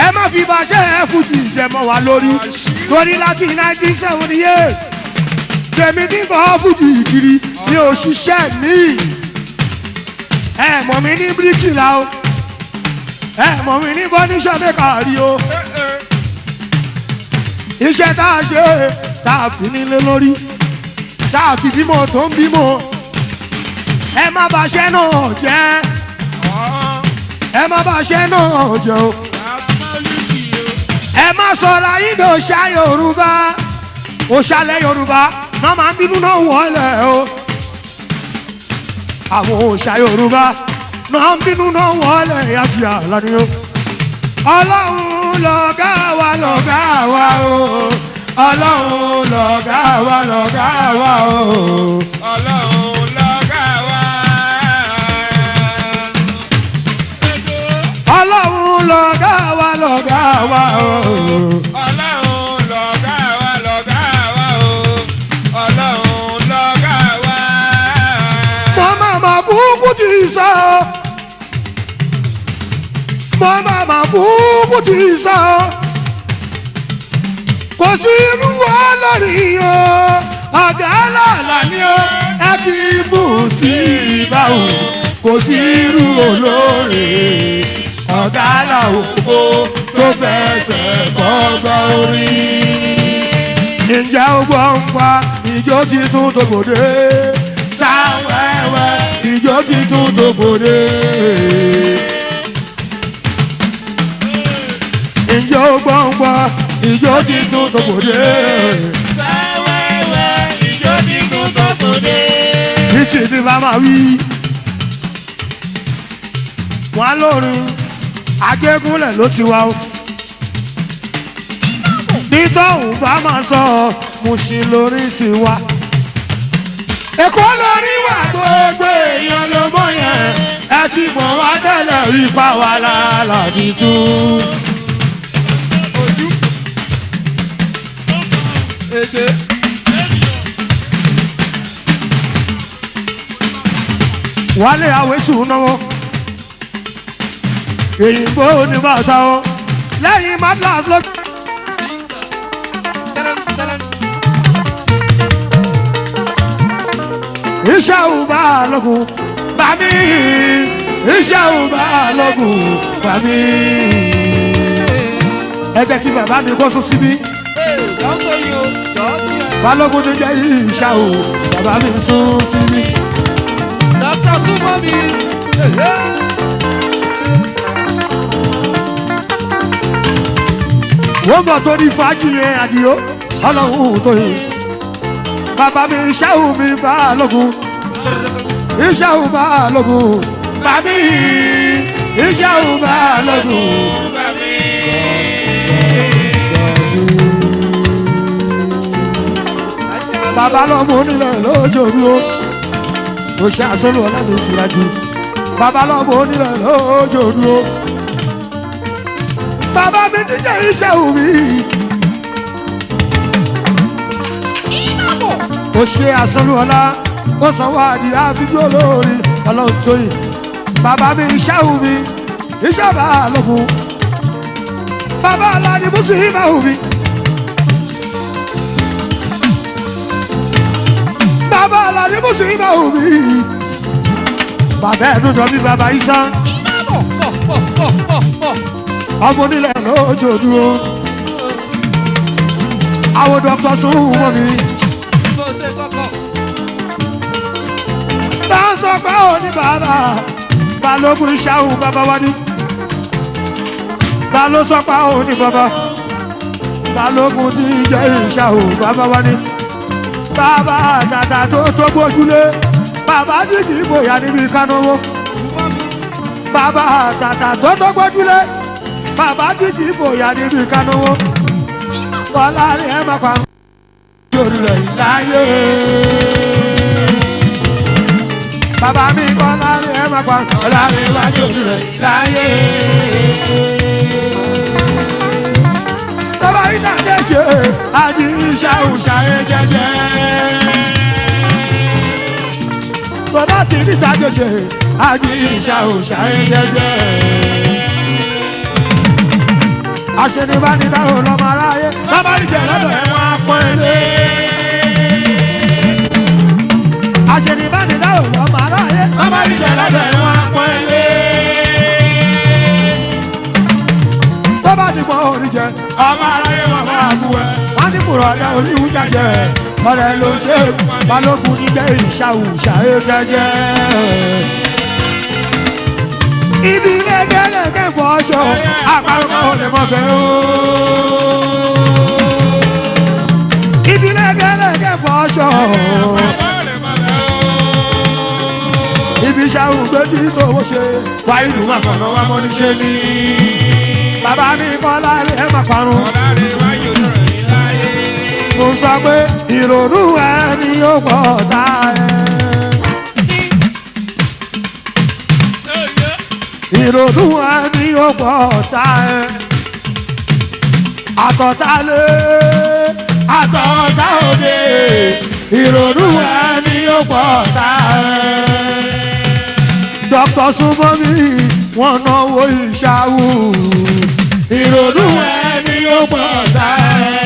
Ẹ má fi bàṣẹ́ ẹ fújì jẹmọ́ wa lórí. Torí láti 1978, tèmi tí kò fújì kiri mi ò ṣiṣẹ́ míì. Ẹ mọ̀ mi ní bíríkìlà o. Ẹ mọ̀ mi ní bọ́níṣọ́ mẹ́ka rí o. Iṣẹ́ tá a ṣe tá a fi nílé lórí tá a fi bímọ tó ń bímọ. Ẹ má bàṣẹ́ náà jẹ́. Ẹ má bàṣẹ́ náà jẹ́ o. Ẹ má sọ̀rọ̀ ayíǹde òṣà Yorùbá. Òṣàlẹ̀ Yorùbá náà máa ń bínú náà wọlé o. Àwọn òṣà Yorùbá náà ń bínú náà wọlé yàtì àlàní o. Ọlọ́run lọ̀gá wa lọ̀gá wa o. Ọlọ́run lọ̀gá wa lọ̀gá wa o. Ọlọ́run lọ́gá wa. Ọlọ́run lọ̀gá wa lọ̀gá wa o. Ọlọ́run lọ́gá wa lọ́gá wa o. Ọlọ́run lọ́gá wa. Mo máa ma kúkú ti sọ. Mo máa ma kúkú ti sọ. Kò sí irú wa lórí o. Ọ̀gá làlà ni o. Ẹ ti mú sí ibà o. Kò sí irú olóore. Ọ̀gá làwòkó tó fẹsẹ̀ kọ́gbọ́ orí. Ǹjẹ́ o gbọ́ ń pa ìjó titun tó gbòde? Sáwẹ́wẹ́ ìjó titun tó gbòde. Ǹjẹ́ o gbọ́ ń pa ìjó titun tó gbòde? Sáwẹ́wẹ́ ìjó titun tó gbòde. Níṣìṣẹ́ bá máa wí. Wọ́n á lórin Àgbégúnlẹ̀ ló ti wá o. Nítòhún bá máa sọ Mùṣín lórí ti wá. Èkó lórí wà gbogbo èèyàn ló mọ̀ yẹn. Ẹ ti mọ̀ wá tẹ́lẹ̀ rí pa wá lálàbí tú. Ojú. Èdè. Wálé àwésù náwó. Èyìnbó ní bàtà o. Lẹ́yìn Madlas ló. Iṣẹ́ ò bá lọ́gùn bàmí. Iṣẹ́ ò bá lọ́gùn bàmí. Ẹ jẹ́ kí bàbá mi kó sún síbí. Balógun tó jẹ́ ìṣà o, bàbá mi sún síbí. Dọ́kítà súnmọ́ mi. Wọ́n bọ̀ tó ní fàájì yẹn àdìo, ọlọ́run tó yẹ. Bàbá mi iṣẹ́ ò mi Balógun. Iṣẹ́ ò Balógun. Bàmí iṣẹ́ ò Balógun. Bàbá lọ́mọ onílẹ̀ lójó mi o. Ó ṣe àsọlù ọ̀làmì ìṣúrájú. Bàbá lọ́mọ onílẹ̀ lójó mi o. Bàbá mi ti jẹ́ iṣẹ́ òbí. Ó ṣe àsọlù ọ̀la, ó sanwó àdìyá fídíò lórí ọlọ́run tóyìn. Bàbá mi iṣẹ́ òbí, iṣẹ́ Balógun. Bàbá Aládì Mùsùlùmí òbí. Bàbá Aládì Mùsùlùmí òbí. Bàbá ẹ̀dùn jọ bí bàbá Isa. Ọmọ onílẹ̀ lójó dúró. Àwọn dọ́kítọ̀ sún wọ́n mi. Bá a sọ pé ó ní bàbá, Balógun Ṣáù bàbá wa ní. Bá ló sọ pé ó ní bàbá, Balógun tí jẹ́ Ìṣàù bàbá wa ní. Bàbá dàda tó tó gbójúlé, bàbá dídì ìgboyà níbi kánáwó. Bàbá dàda tó tó gbójúlé, bàbá dídì ìgboyà níbi kánáwó. Bọ́lá ni ẹ máa pa lórí rẹ̀ láyé. Bàbá mi kọ́lá ni ẹ máa pa ọ̀la ni wájú rẹ̀ láyé. Tọ́ba ìtàgé ṣe àti ìṣàwùṣà ẹ jẹjẹ. Tọ́ba ti ní ìtàgé ṣe àti ìṣàwùṣà ẹ jẹjẹ. Aṣenibánidáró lọ́mọ aráyé, bàbá ìjẹ́ lọ́dọ̀ ẹ̀ wọ́n á pọ́n ilé. Aṣenibánidáró lọ́mọ aráyé, bàbá ìjẹ́ lọ́dọ̀ ẹ̀ wọ́n á pọ́n ilé. Tó bá ti pọ́n orí jẹ, ọmọ aráyé wọn máa bú ẹ. Wọ́n ní kùrọ̀ ọ̀dẹ oníhùn jẹjẹ. Ọ̀rẹ́ ló ṣe é, Balógun ní jẹ́ ìṣàwùṣà ẹ jẹjẹ. Ibi lẹ́gẹ́lẹ́gẹ́ fọ́jọ́, àparò ò lè mọ̀ bẹ́ẹ̀ o. Ibi lẹ́gẹ́lẹ́gẹ́ fọ́jọ́, ibi ìṣàwù gbẹ́jú tòwó ṣe, wá ìlú máa kànáà wá mọ́ níṣẹ́ ni. Bàbá mi kọ́ lálẹ́ ẹ̀ máa parun. Mo sọ pé ìrònú ẹni yóò pọ̀ tá ẹ. Ìrònú ẹni yóò pọ̀ tá ẹ. Àtọ̀tá lé, àtọ̀tá òde. Ìrònú ẹni yóò pọ̀ tá ẹ. Dr. Súnmọ́mí wọ́n náwó ìṣàwù. Ìrònú ẹni yóò pọ̀ tá ẹ.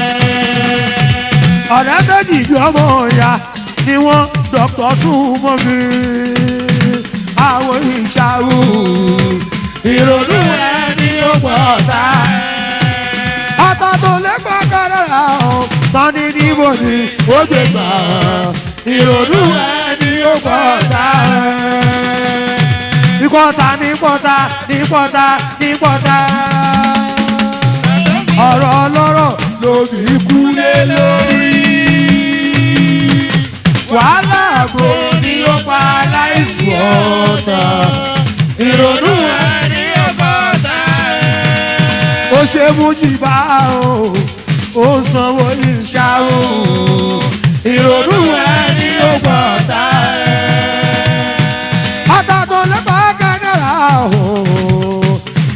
Ọ̀rẹ́ méjì bí ọmọ ìyá ni wọ́n Dr. Súnmọ́mí. Àwọn ìṣàwù. Ìrònú ẹni yóò pọ̀ tá ẹ. Ọ̀tá tó lè pa kárẹ̀rà ọ̀ tani níbo ni ó gbé gbà. Ìrònú ẹni yóò pọ̀ tá ẹ. Ìkọ̀tà ní pọ̀tà ní pọ̀tà ní pọ̀tà. Ọ̀rọ̀ ọlọ́rọ̀ lóbi ikú lé lórí. Wàhálà àgbo ni ó pa aláìsùn ọ̀tá. Ìrònú ẹni Ó pọ̀ tá ẹ. ó ṣe mú jìbá o, ó sanwó ìṣá o. Ìrònú ẹni ó pọ̀ tá ẹ. Àtàtọ̀ lẹ́pàá kẹ́nẹ́rà o,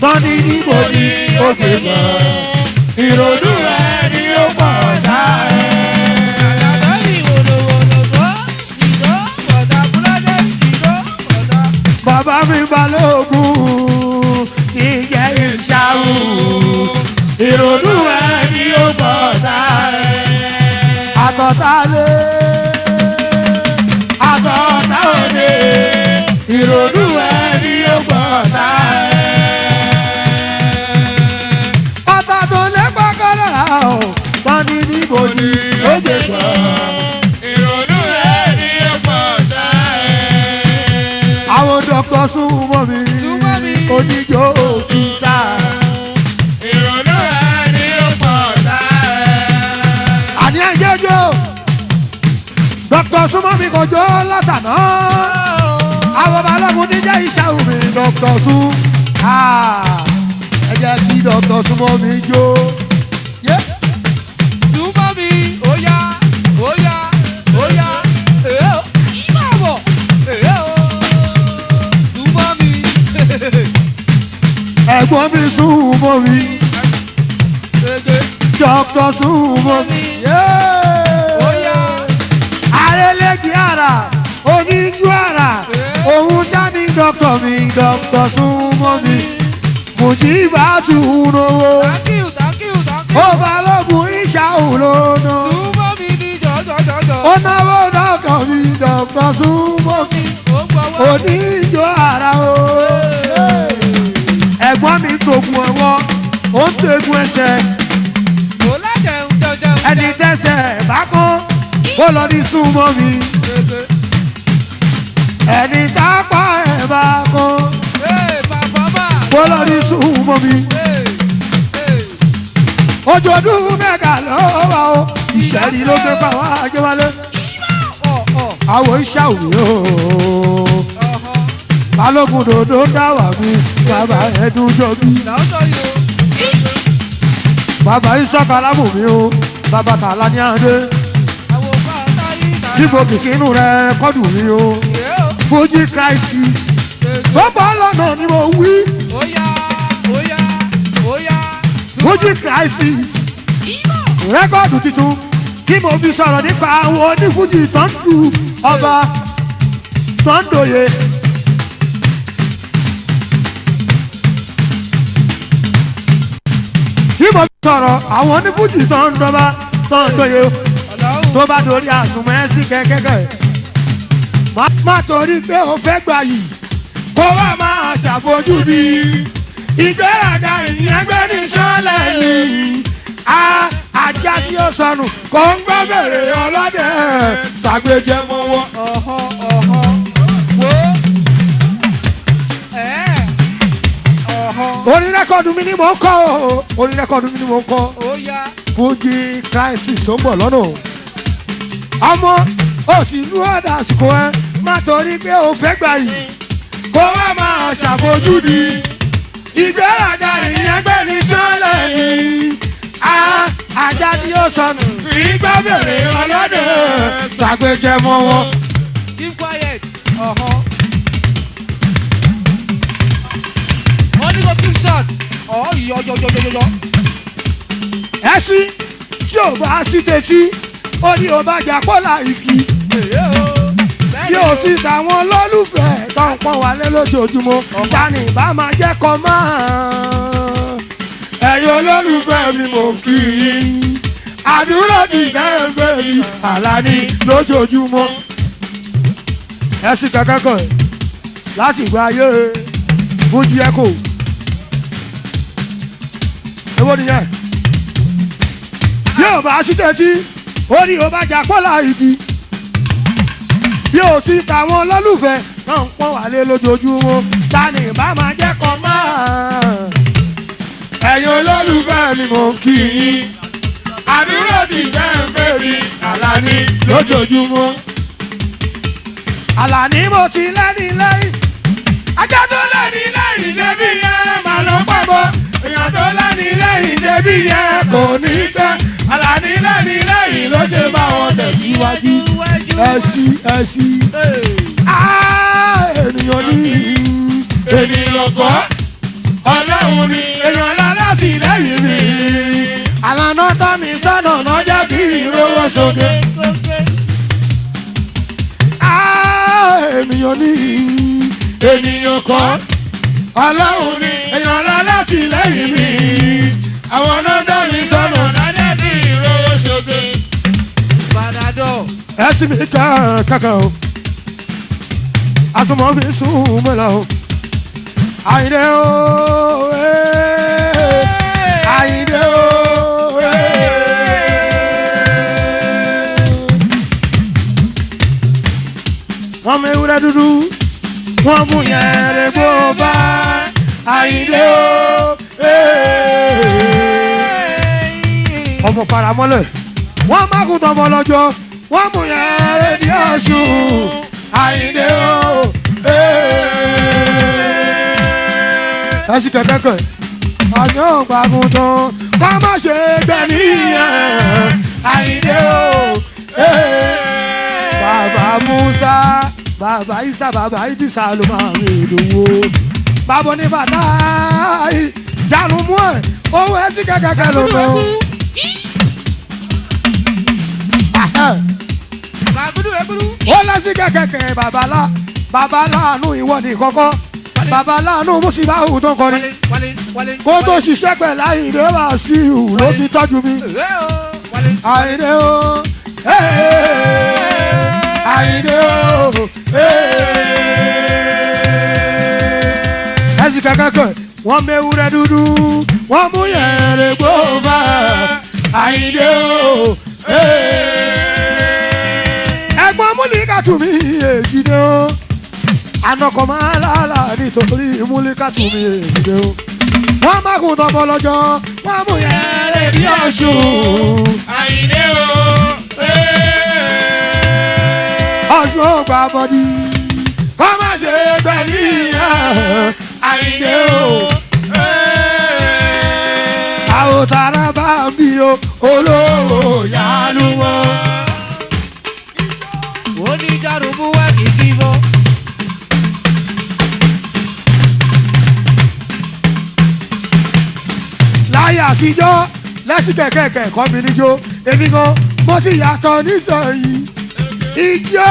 tọ́ni níbo ni ó gbé bọ̀. Ìrònú ẹni ó pọ̀ tá ẹ. Bàbá mi Balógun kì í jẹ́ ìṣá o. Ìrònú ẹni ó pọ̀ tá ẹ. Àtọ̀tá lé, àtọ̀tá. mi kò jó látàná. Àwọn balógun ti jẹ́ iṣẹ́ omi Dr. Sun. Ẹ jẹ́ kí Dr. Súnmọ́ mi jó. Yeah. Súnmọ́ mi, ó yá, ó yá, ó yá, èé o, ìbàbọ̀, èé o, súnmọ́ mi. Ẹ̀gbọ́n mi súnmọ́ mi. Gègé, Dr. Súnmọ́ mi. ó yá, Arélégì ara, oníjú ara, òun sáni dọ́kítọ̀ mi, Dr. Súnmọ́ mi. Mùjíbà tún lówó. Thank you, thank you, thank you. Ó balógun ìṣà òlónà. Súnmọ́ mi ní jọ̀jọ̀jọ̀jọ̀. Ó náwó dọ́kítọ̀ mi, Dr. Súnmọ́ mi. Ó ń gbọ́wọ́. Oníjó ara o. Ẹ̀gbọ́n mi tògùn ọwọ́, ó ń tẹ̀gùn ẹsẹ̀. Kò lájẹun jẹun. Ẹni tẹ́sẹ̀ bá kán, ó lọ ní súnmọ́ mi. Gègé. Ẹni tápá ẹ̀ bá kán, Ee, bàbá mà. ó lọ ní súnmọ́ mi. Ee, ee. Ojoodún mẹ́ta ló wà o, ìṣẹ́ni ló gbé pa wá Ajẹ́wálé. Ọ̀ ọ̀ Àwọn iṣẹ́ òwe o. ọ̀hán. Balógun dòdò ń dáwà mi, bàbá ẹ̀dùn jọ bí. Làótọ́ yìí o. Bàbá Ìsọ́kà lábù mi o, bàbá Tàlá ní Adé. Àwọn bá a táyé ìdáná. Níbo kìsínú rẹ kọ́dù mi o. Èé o. Fuji crisis. Gègé. Bọ́bá lọ́nà ni mo wí. Ó yá, ó yá, ó yá. Fuji crisis. Record tuntun kí mo fi sọ̀rọ̀ nípa àwọn onífújì tó ń du ọba tó ń dòye. Kí mo fi sọ̀rọ̀ àwọn onífújì tó ń dọba tó ń dòye Ọlọ́run. tó bá dorí àsùnmọ́ ẹ́ sí kẹ́kẹ́kẹ́. Má torí pé o fẹ́ gbà yìí kó wá máa ṣàfojúdi. Ìgbéraga ìyẹn ní sọ́lẹ̀ ni. A ajá tí ó sọnù kò ń gbọ́ bèrè ọlọ́dẹ ṣàgbéjẹ mọ́wọ́. Ọ̀hán, ọ̀hán. Wo. Ẹ̀ẹ́. Ọ̀hán. Orin record mi ni mò ń kọ́ o. Orin record mi ni mò ń kọ́. Ó yá. Fuji crisis tó ń bọ̀ lọ́nà o. Ọmọ òsínú ọ̀dà àsìkò ẹ má torí pé o fẹ́ gbà yìí kó wá máa ṣàfojúdi. Ìgbéraga ìyẹn gbé ní sọ́lẹ̀ ni. A ajá tí ó sọnù ìgbà bèrè ọlọ́dẹ ṣàgbéjẹ mọ́ wọn. Keep quiet. Ọ̀hán. Wọ́n ní kó keep short. Ọ̀ yọ yọ yọ yọ yọ. Ẹṣin tí ò bá sí tetí ó ní ò bá jà pọ́lá igi. Èé o. Bẹ́ẹ̀ni Yóò o. sì tàwọn olólùfẹ́ tó ń pọ́n wálé lójoojúmọ́ tani bá máa jẹ́ kọ́ máa. Ẹ̀yin olólùfẹ́ mi mò ń kí yín àdúrà ní ìdáyẹ̀fẹ́ mi Àlàní lójoojúmọ́. Ẹ sì kankan kan láti ìgbà ayé Fuji Echo. Èwo nìyẹn? Yóò bá sí tẹ́tí ó ní ó bá jà pọ́lá igi bí o sì tàwọn olólùfẹ́ náà ń pọ́n wálé lójoojúmọ́ tani bá máa jẹ́ kọ́ máa. Ẹ̀yin olólùfẹ́ mi mò ń kí yín àdúrà ti fẹ́ ń fẹ́ mi Àlàní lójoojúmọ́. Àlàní mo ti lẹ́ni lẹ́yìn ajá tó lẹ́ni lẹ́yìn débi yẹn máa lọ pàbọ̀ èèyàn tó lẹ́ni lẹ́yìn débi yẹn kò ní tẹ́ Àlàní lẹ́ni lẹ́yìn ló ṣe bá wọn tẹ̀síwájú ẹsí ẹsí ènìyàn ní ènìyàn kọ́ ọlọ́run ni èèyàn lálásì lẹ́yìn mi àlànà tọ́ mi sọ́nà náà jẹ́ kí ìrówó sókè. Ènìyàn ní ènìyàn kọ́ ọlọ́run ni èèyàn lálásì lẹ́yìn mi àwọn náà tọ́ mi sọ́nà náà jẹ́ kí ìrówó sókè. Panadol. Ẹsìn mi kankan o asomọ mi sùn mọ́lá o Àyìndé o ee, Àyìndé o ee. Wọ́n mú ewúrẹ́ dúdú wọ́n mú yẹn lè gbó bá Àyìndé o ee. Ọmọ paramọ́lẹ̀ wọ́n má kú tọmọ lọ́jọ́ Wọ́n mú yẹn rédí Ọ̀ṣun Àyìndé o. Ẹsì kẹ̀kẹ́kẹ̀ ọ̀yọ́ ògbàgùntàn kọ́ má ṣe gbẹ̀mí yẹn Àyìndé o. Bàbá Musa, bàbá Isa, bàbá Idisa ló máa ń ìdòwò. Bàbá ní bàtà ìjánu mú ẹ̀ owó ẹsì kẹ̀kẹ́kẹ̀ ló mọ̀. Ó lẹ́sìn kẹ̀kẹ́kẹ̀ bàbá láàánú ìwọ ní kọ́kọ́ bàbá láàánú Músíbáhù tó kọrin kó tó ṣiṣẹ́ pẹ̀lú Àyìndé Wàsíù ló ti tọ́jú mi. Àyìndé o, Àyìndé o. Ẹ̀sìn kẹ̀kẹ́kẹ̀ wọ́n mewúrẹ́ dúdú wọ́n mú yẹ̀rẹ̀ gbófà Àyìndé o. Ẹ̀gbọ́n múlíkà tù mí èjìdé o, ànàkọ̀ máa lálà nítorí múlíkà tù mí èjìdé o. Wọ́n má kún tọmọ lọ́jọ́ wọ́n mú yẹ̀rẹ̀ bí Ọ̀ṣun Àyìndé o. Ọ̀ṣun ò gbà bọ́dí kọ́ má ṣe gbẹ̀mí ẹ̀ Àyìndé o. Àwòtara bá ń bí o olówó yálù wọn. Láyé àtijọ́ lẹ́sìn kẹ̀kẹ́kẹ̀ kọ́ mi níjó èmi gan mo ti yàtọ̀ nísìnyí ijó.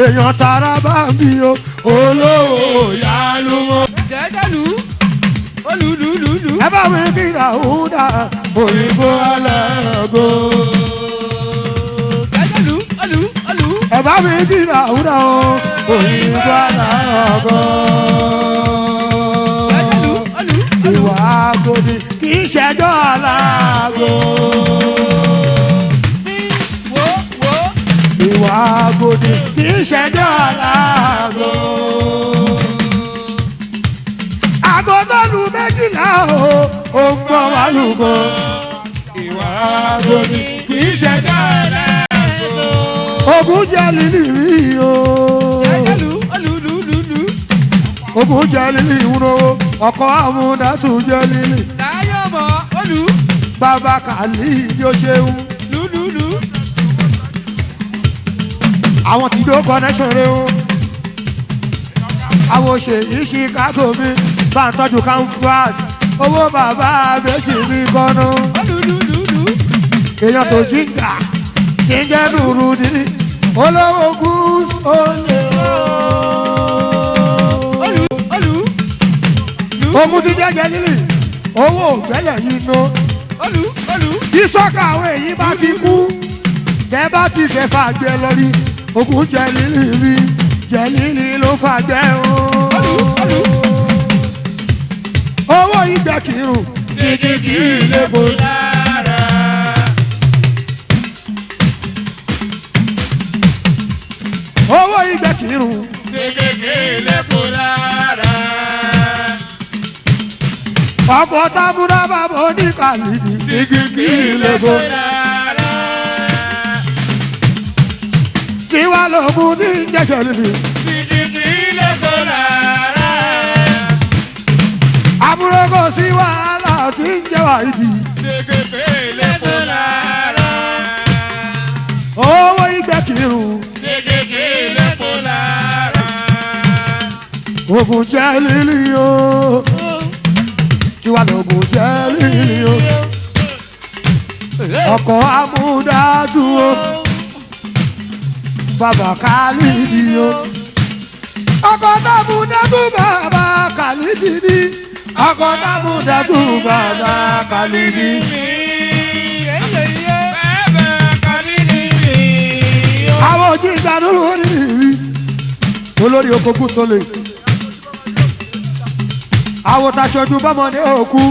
Èèyàn tara bá ń bí o olówó yálù wọn. Ẹ bá mi kí Ràhúdà òyìnbó alágo. Ẹ bá mi kí Ràhúdà òyìnbó alágo. Ìwà àgòdì kì í ṣẹjọ́ alágo. Ìwà àgòdì kì í ṣẹjọ́ alágo. Àgọ́dọ́lù méjìlá o, ó ń bọ̀ wá lùkọ́. Ìwà àgòdì kì í ṣẹjọ́ alágo. Ogun jẹ́ lílì rí o. Ogun jẹ́ lílì ìwúrò, ọkọ̀ àmúdàtú jẹ́ lílì. Bàbá Kàlí ni ó ṣeun. Àwọn tí ló connection rẹ o. Àwọn òṣèyí Chicago mi bá ń tọ́jú canvas. Owó bàbá méjì mi kọ́nú. Èèyàn tó jíǹgà kí ń jẹ́ nùrù nílì. Olówó gúúsù ó lè o. Ogun ti jẹ́jẹ́ lílì, owó ògbẹ́lẹ̀ yìí ná. Bí sọ́kà àwọn èyí bá ti kú, tẹ́ bá ti fẹ́ fàjẹ́ lọ rí. Ogun jẹ́ lílì rí, jẹ́ lílì ló fàjẹ́ o. Owó ìgbẹ́ kìrùn, kìkì kìí lébo lára. Owó ìgbẹ́ kìrùn, Kìkì kìí lépo lára. ọkọ̀ tábúrá bàbá oníkàlìdì, kìkì kìí lébo lára. Kí wá lóògùn ní jẹ́jẹ́ lílì. Kìkì kìí lépo lára. Àbúrò kò sí wàhálà tí ń jẹ́ wà ibi. Kìkì kìí lépo lára. Owó ìgbẹ́ kìrùn, Kìkì kìí lépo lára. ogun jẹ́ lílì o. Kí wá lóògùn jẹ́ lílì o. Ọkọ̀ amúdájú o. Bàbá Kálídì o. Ọkọ̀ tábúdájú bàbá Kálídì ni. Ọkọ̀ tábúdájú bàbá Kálídì. Bàbá Kálídì mi. Àwọn ojú ìdánúró ní ìrí. Olórí oko Gúsọlè. Àwọn taṣojú bọ́mọdé òkú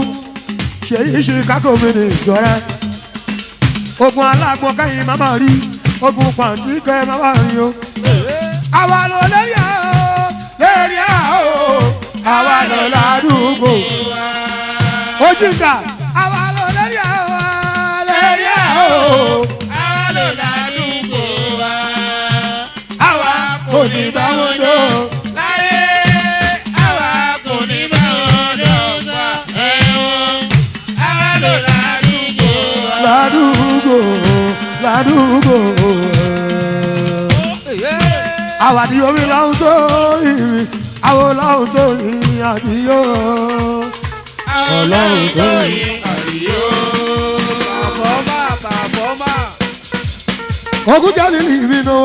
ṣèyí Chicago mi ní ìjọra. Ogun alágbọ̀n kẹ́yìn má máa rí, ogun pàǹtí kẹ́ má máa rí o. Àwa ló lérí ẹ̀ o, lérí ẹ̀ o, àwa ló ládùúgbò. Ojú ìgbà, àwa ló lérí ẹ̀ o, lérí ẹ̀ o, Àwa ló ládùúgbò wa. Àwa kò ní bá wọn dó. Láyé àwa kò ní bá wọn dọ́gba ẹ̀wọ̀n. Àwa ló ládùúgbò wa. Ládùúgbò, ládùúgbò. Àwa ni omi lọ́hùn tó ìrìn, àwọn lọ́hùn tó ìrìn àdìyó. Ọlọ́run tó yí àríyó. Pàfọ́mà pàfọ́mà. Ogun jẹ́ lílì ìrìnà.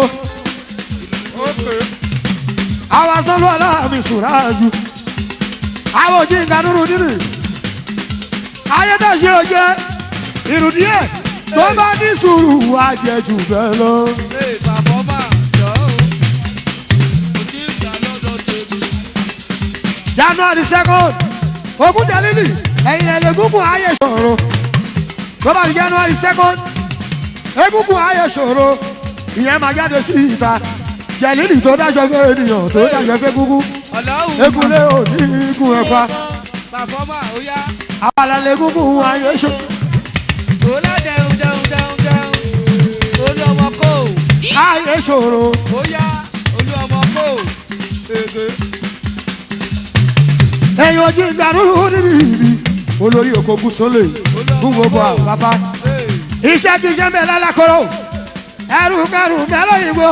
Àwa sọ́lú aláàmì sùráàjù. Àwọn òjì ìdánúrú nínú. Ayédèṣe òjẹ́ ìrù díẹ̀ tó bá ní sùúrù àjẹjù bẹ́ẹ̀ lọ. Ee pàfọ́mà jọ̀ọ́ o. Kò sí ìjà lọ́dọ̀ tèmi. January 2nd, ogun jẹ́ lílì ẹ̀yìn ẹ̀lẹ́gúngún ayé ṣòro. Tó bá di January 2nd, egúngún ayé ṣòro. Ìyẹn máa jáde sí ìta. Jẹ̀lílì tó dáṣọ fẹ́ ènìyàn tó dáṣọ fẹ́ gúngún. Ọlọ́run. Egunlé òní igun ẹ̀fà. Pàfọ́mà ó yá. Àwàlà lẹ́gúngún ayé ṣòro. Òlá jẹun jẹun jẹun jẹun. Olú ọmọ kò. Ayé ṣòro. Ó yá. Olú ọmọ kò. Ègè. Ẹ̀yin ojú ìdánúrú níbi ìbí. Olórí oko gúúsọ́lẹ̀ fún gbogbo àbábá. Iṣẹ́ ti ṣe ń bẹ lálákọ̀rọ̀. Ẹrù kẹrù bẹ́ẹ̀ lóyìnbó.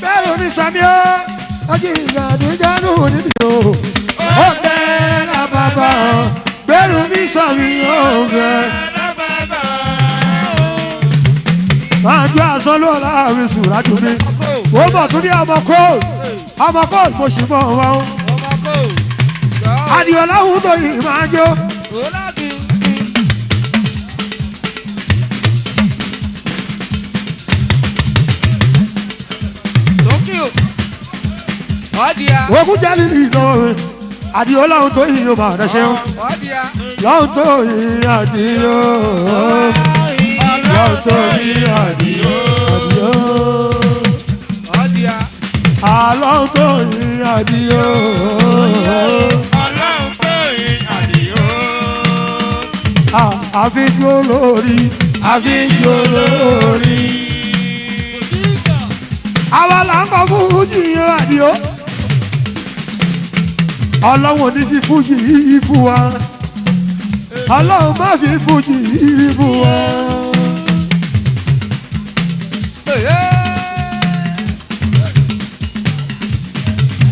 Bẹ́ẹ̀rù mi sàmì ó. Ojú ìdánúrú níbi o. Ó bẹ́ẹ̀ lábàbà. Bẹ́ẹ̀rù mi sàmì ó bẹ́ẹ̀. Máa jó aṣọ lọ́la mi sùúrà jù mí. Ó bọ̀ tún ní ọmọ kóòlù. Ọmọ kóòlù mo sì mọ̀ wọn. Ọmọ kò. Jọ̀ọ́. Adìọ láwùjọ tó yìí máa jó. Òlá kì í. Tókìó. Ọ̀dìyà. Ogun jẹ́ lílì lọ́wọ́ àdìo láwùjọ tó yìí máa rẹ̀ ṣeun. Ọ̀dìyà. Láwùjọ tó yìí àdìo. Láwùjọ tó yìí àdìo. Àdìo. Ọ̀dìyà. Àlọ́hùn tó yìí àdìo. Ọlọ́run tó yí àríyó. Àfijó lórí. Àfijó lórí. Àwa là ń kọ fújì yẹn àdìo. Ọlọ́run ò ní fi fújì yìí bú wa. Ọlọ́run má fi fújì yìí bú wa.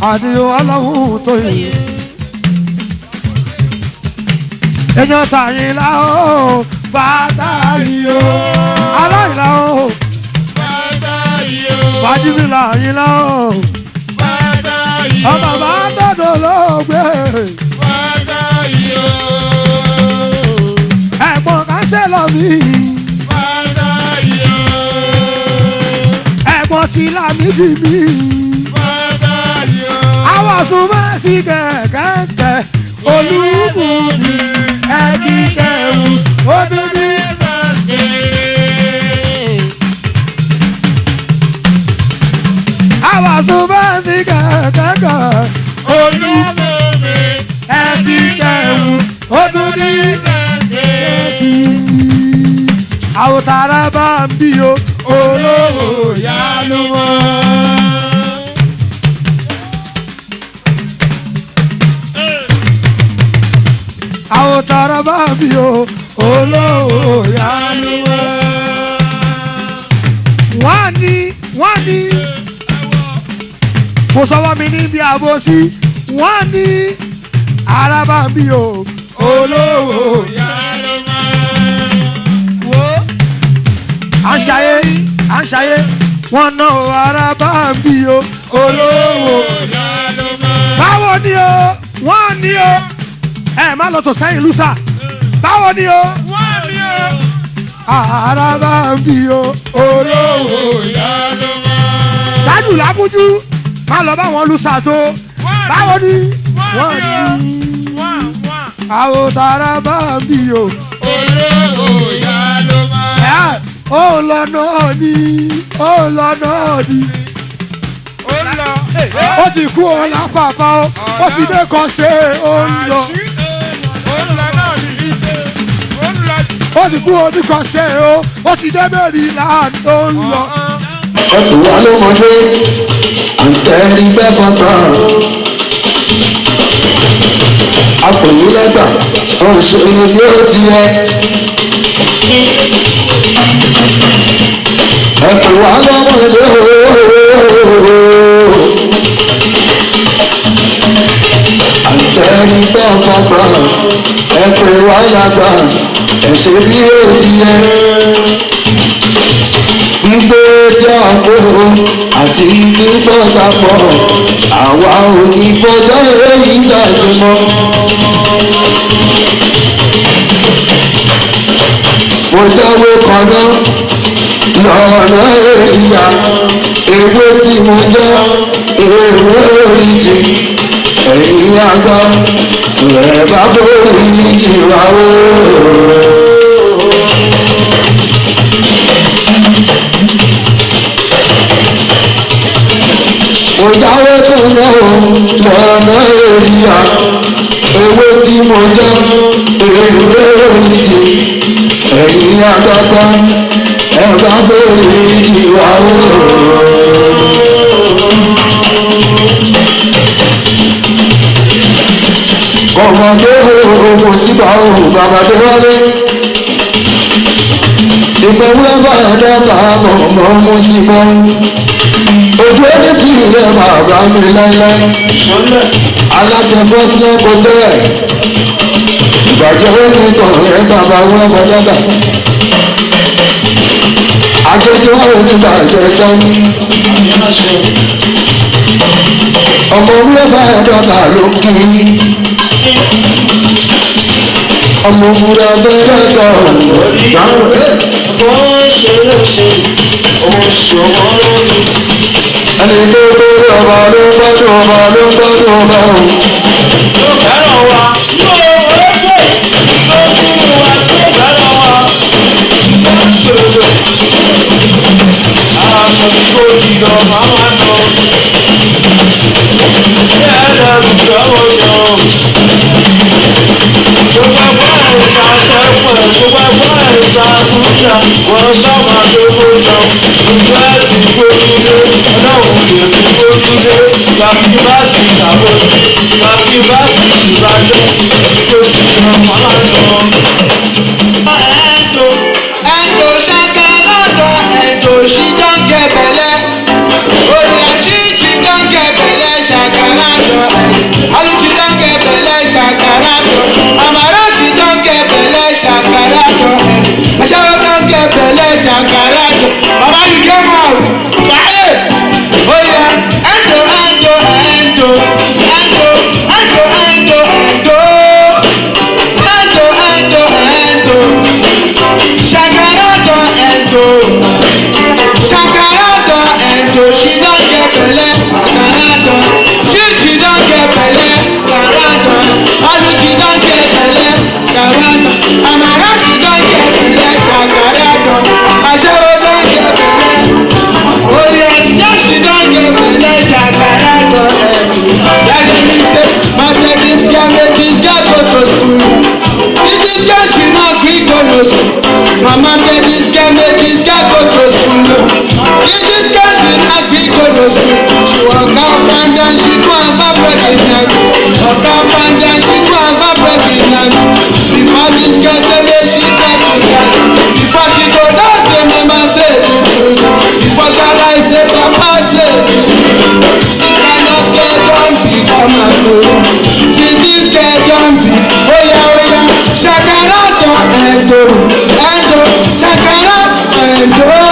Àdìo ọlọ́run tó yìí. Èèyàn tàyìnlá o, bàtà yìí o. Aláìlá o, Bàtà yìí o. fàájìbìlà àyìnlá o. Bàtà yìí o. Ọmọ bá dọ̀dọ̀ lóògbé. Bàtà yìí o. Ẹ̀gbọ́n kánsẹ́lọ̀ mi. Bàtà yìí o. Ẹ̀gbọ́n tí Lámídì mi. Bàtà yìí o. Àwọn súnmọ́ sí kẹ̀kẹ́ olúbùnmi ẹ̀kí kẹ̀wù ó dúdú. Àwọn súnmọ́ sí kẹ̀kẹ́ Olúbùnmi ẹ̀kí kẹ̀wù ó dúdú. Àwọn tààrà bá ń bí o, olówó yálù wọn. Àwọn tààrà bá ń bí o, olówó yálù wọn. Wọ́n ní kò sọ́wọ́ mi níbi àbòsí, wọ́n ní ara bá ń bí o, olówó. Wo. À ń ṣayé, à ń ṣayé, wọ́n ná o ara bá ń bí o, olówó. Báwo ni o? Wọ́n ní o. Ẹ má lọ tò sẹ́yìn lùsà. Báwo ni o? Ara bá ń bí o, olówó. Tájù lágúnjú, má lọ bá wọn lùsà tó. Báwo ni? Wọ́n ní. Àwòtara bá mi o. Olówó ìyá ló máa. Ẹ́, ó lọ náà ni, ó lọ náà ni. Ó ń lọ. Ó ti kú ọ̀la fàfà o, ó ti dé kan ṣe ó ń lọ. Ó ń lọ náà ni. Ó ń lọ. Ó ti kú oníkan ṣe o, ó ti dé Maryland ó ń lọ. Ẹkùn wa ló mọdé àǹtẹ̀rí bẹ́ẹ̀ tán akòyí lẹ́gbà òun ṣe bí ó ti yẹ. Ẹkùn wa ló mọdé ooo àǹtẹ̀rí bẹ́ẹ̀ tán ẹkùn wa lágbà ẹ̀ṣẹ̀ bí ó ti yẹ gbígbé tí a kó àti gbígbọ́ dàpọ̀ àwa ò ní gbọ́dọ̀ èyí dàsí mọ́. Mo jáwé kan náà lọ́nà èyíyá ewé tí mo jẹ́ ewé oríjì ẹ̀yìn àgbà rẹ̀ bá borí jì wá o. Mo jáwé kan náà lọ́nà èyíyá ewé tí mo jẹ́ ewé oríjì ẹ̀yìn àgbàgbà ẹ bá bèrè ìwà o. Kọ̀mọ̀dé kò síbà o bàbá dé wálé. Ìgbà wúlọ́ bá ẹ̀dá bá mọ̀ mú sí mọ́. Ojú ẹni tí ilẹ̀ bàbá mi láíláí. Aláṣẹ fọ́sílẹ̀ kò tẹ́ ẹ̀. Ìbàjẹ́ ó ní kọ̀ọ̀rẹ́ bàbá wúlọ́ bá dábàá àjọṣewárò nígbà àjọṣe ọmọ wúlọ́bà ẹ̀dọ́gba ló kí ọmọ wúlọ́bà ẹ̀dọ́gba òun ẹni tó gbé ọba ló ń gbọ́dọ̀ ọba ló ń gbọ́dọ̀ ọba òun. Ẹ̀ńtò ṣàkàlọ́dọ̀ ẹ̀ńtò ṣì dáńgẹ̀ bẹ̀lẹ̀. Oyè chíchì dáńgẹ̀ bẹ̀lẹ̀ ṣàkàlọ́dọ̀ ẹ̀. Alùchì dáńgẹ̀ bẹ̀lẹ̀ ṣàkàlọ́dọ̀. Àmàrà ṣì dáńgẹ̀ bẹ̀lẹ̀ ṣàkàlọ́dọ̀ ẹ̀. Aṣẹ́wó dáńgẹ̀ bẹ̀lẹ̀ ṣàkàlọ́dọ̀. Bàbá you came out. Báyé! Oyè ẹ̀ńtò ẹ̀ńtò ẹ̀ńtò ẹ̀ńtò ẹ̀ńtò ẹ̀ńtò ẹ̀ńtò ẹ̀ńtò ẹ̀ńtò ẹ̀ńtò. Shakara don endo. Shakara don endo. She don get belle. Shakara don. Chichi don get belle. Shakara don. Aluchi don get belle. Shakara don. Amara she don get belle. Shakara don. Aṣẹ́wó don get belle. Oye, yeah, she don get belle. Shakara don endo. Daddy me say, my baby girl make this girl go to school. If this girl she no gree go no school. Mama tell this girl make this girl go to school. If this girl she no gree go to school. She waka up and down, she go and go pregnant. Waka up and down, she go and go pregnant. Before this girl say make she settle down. Before she go down say mama say before she rise say papa say this kind of girl don become a fool. See this girl don be oya oya shakara don endo endo shakara endo.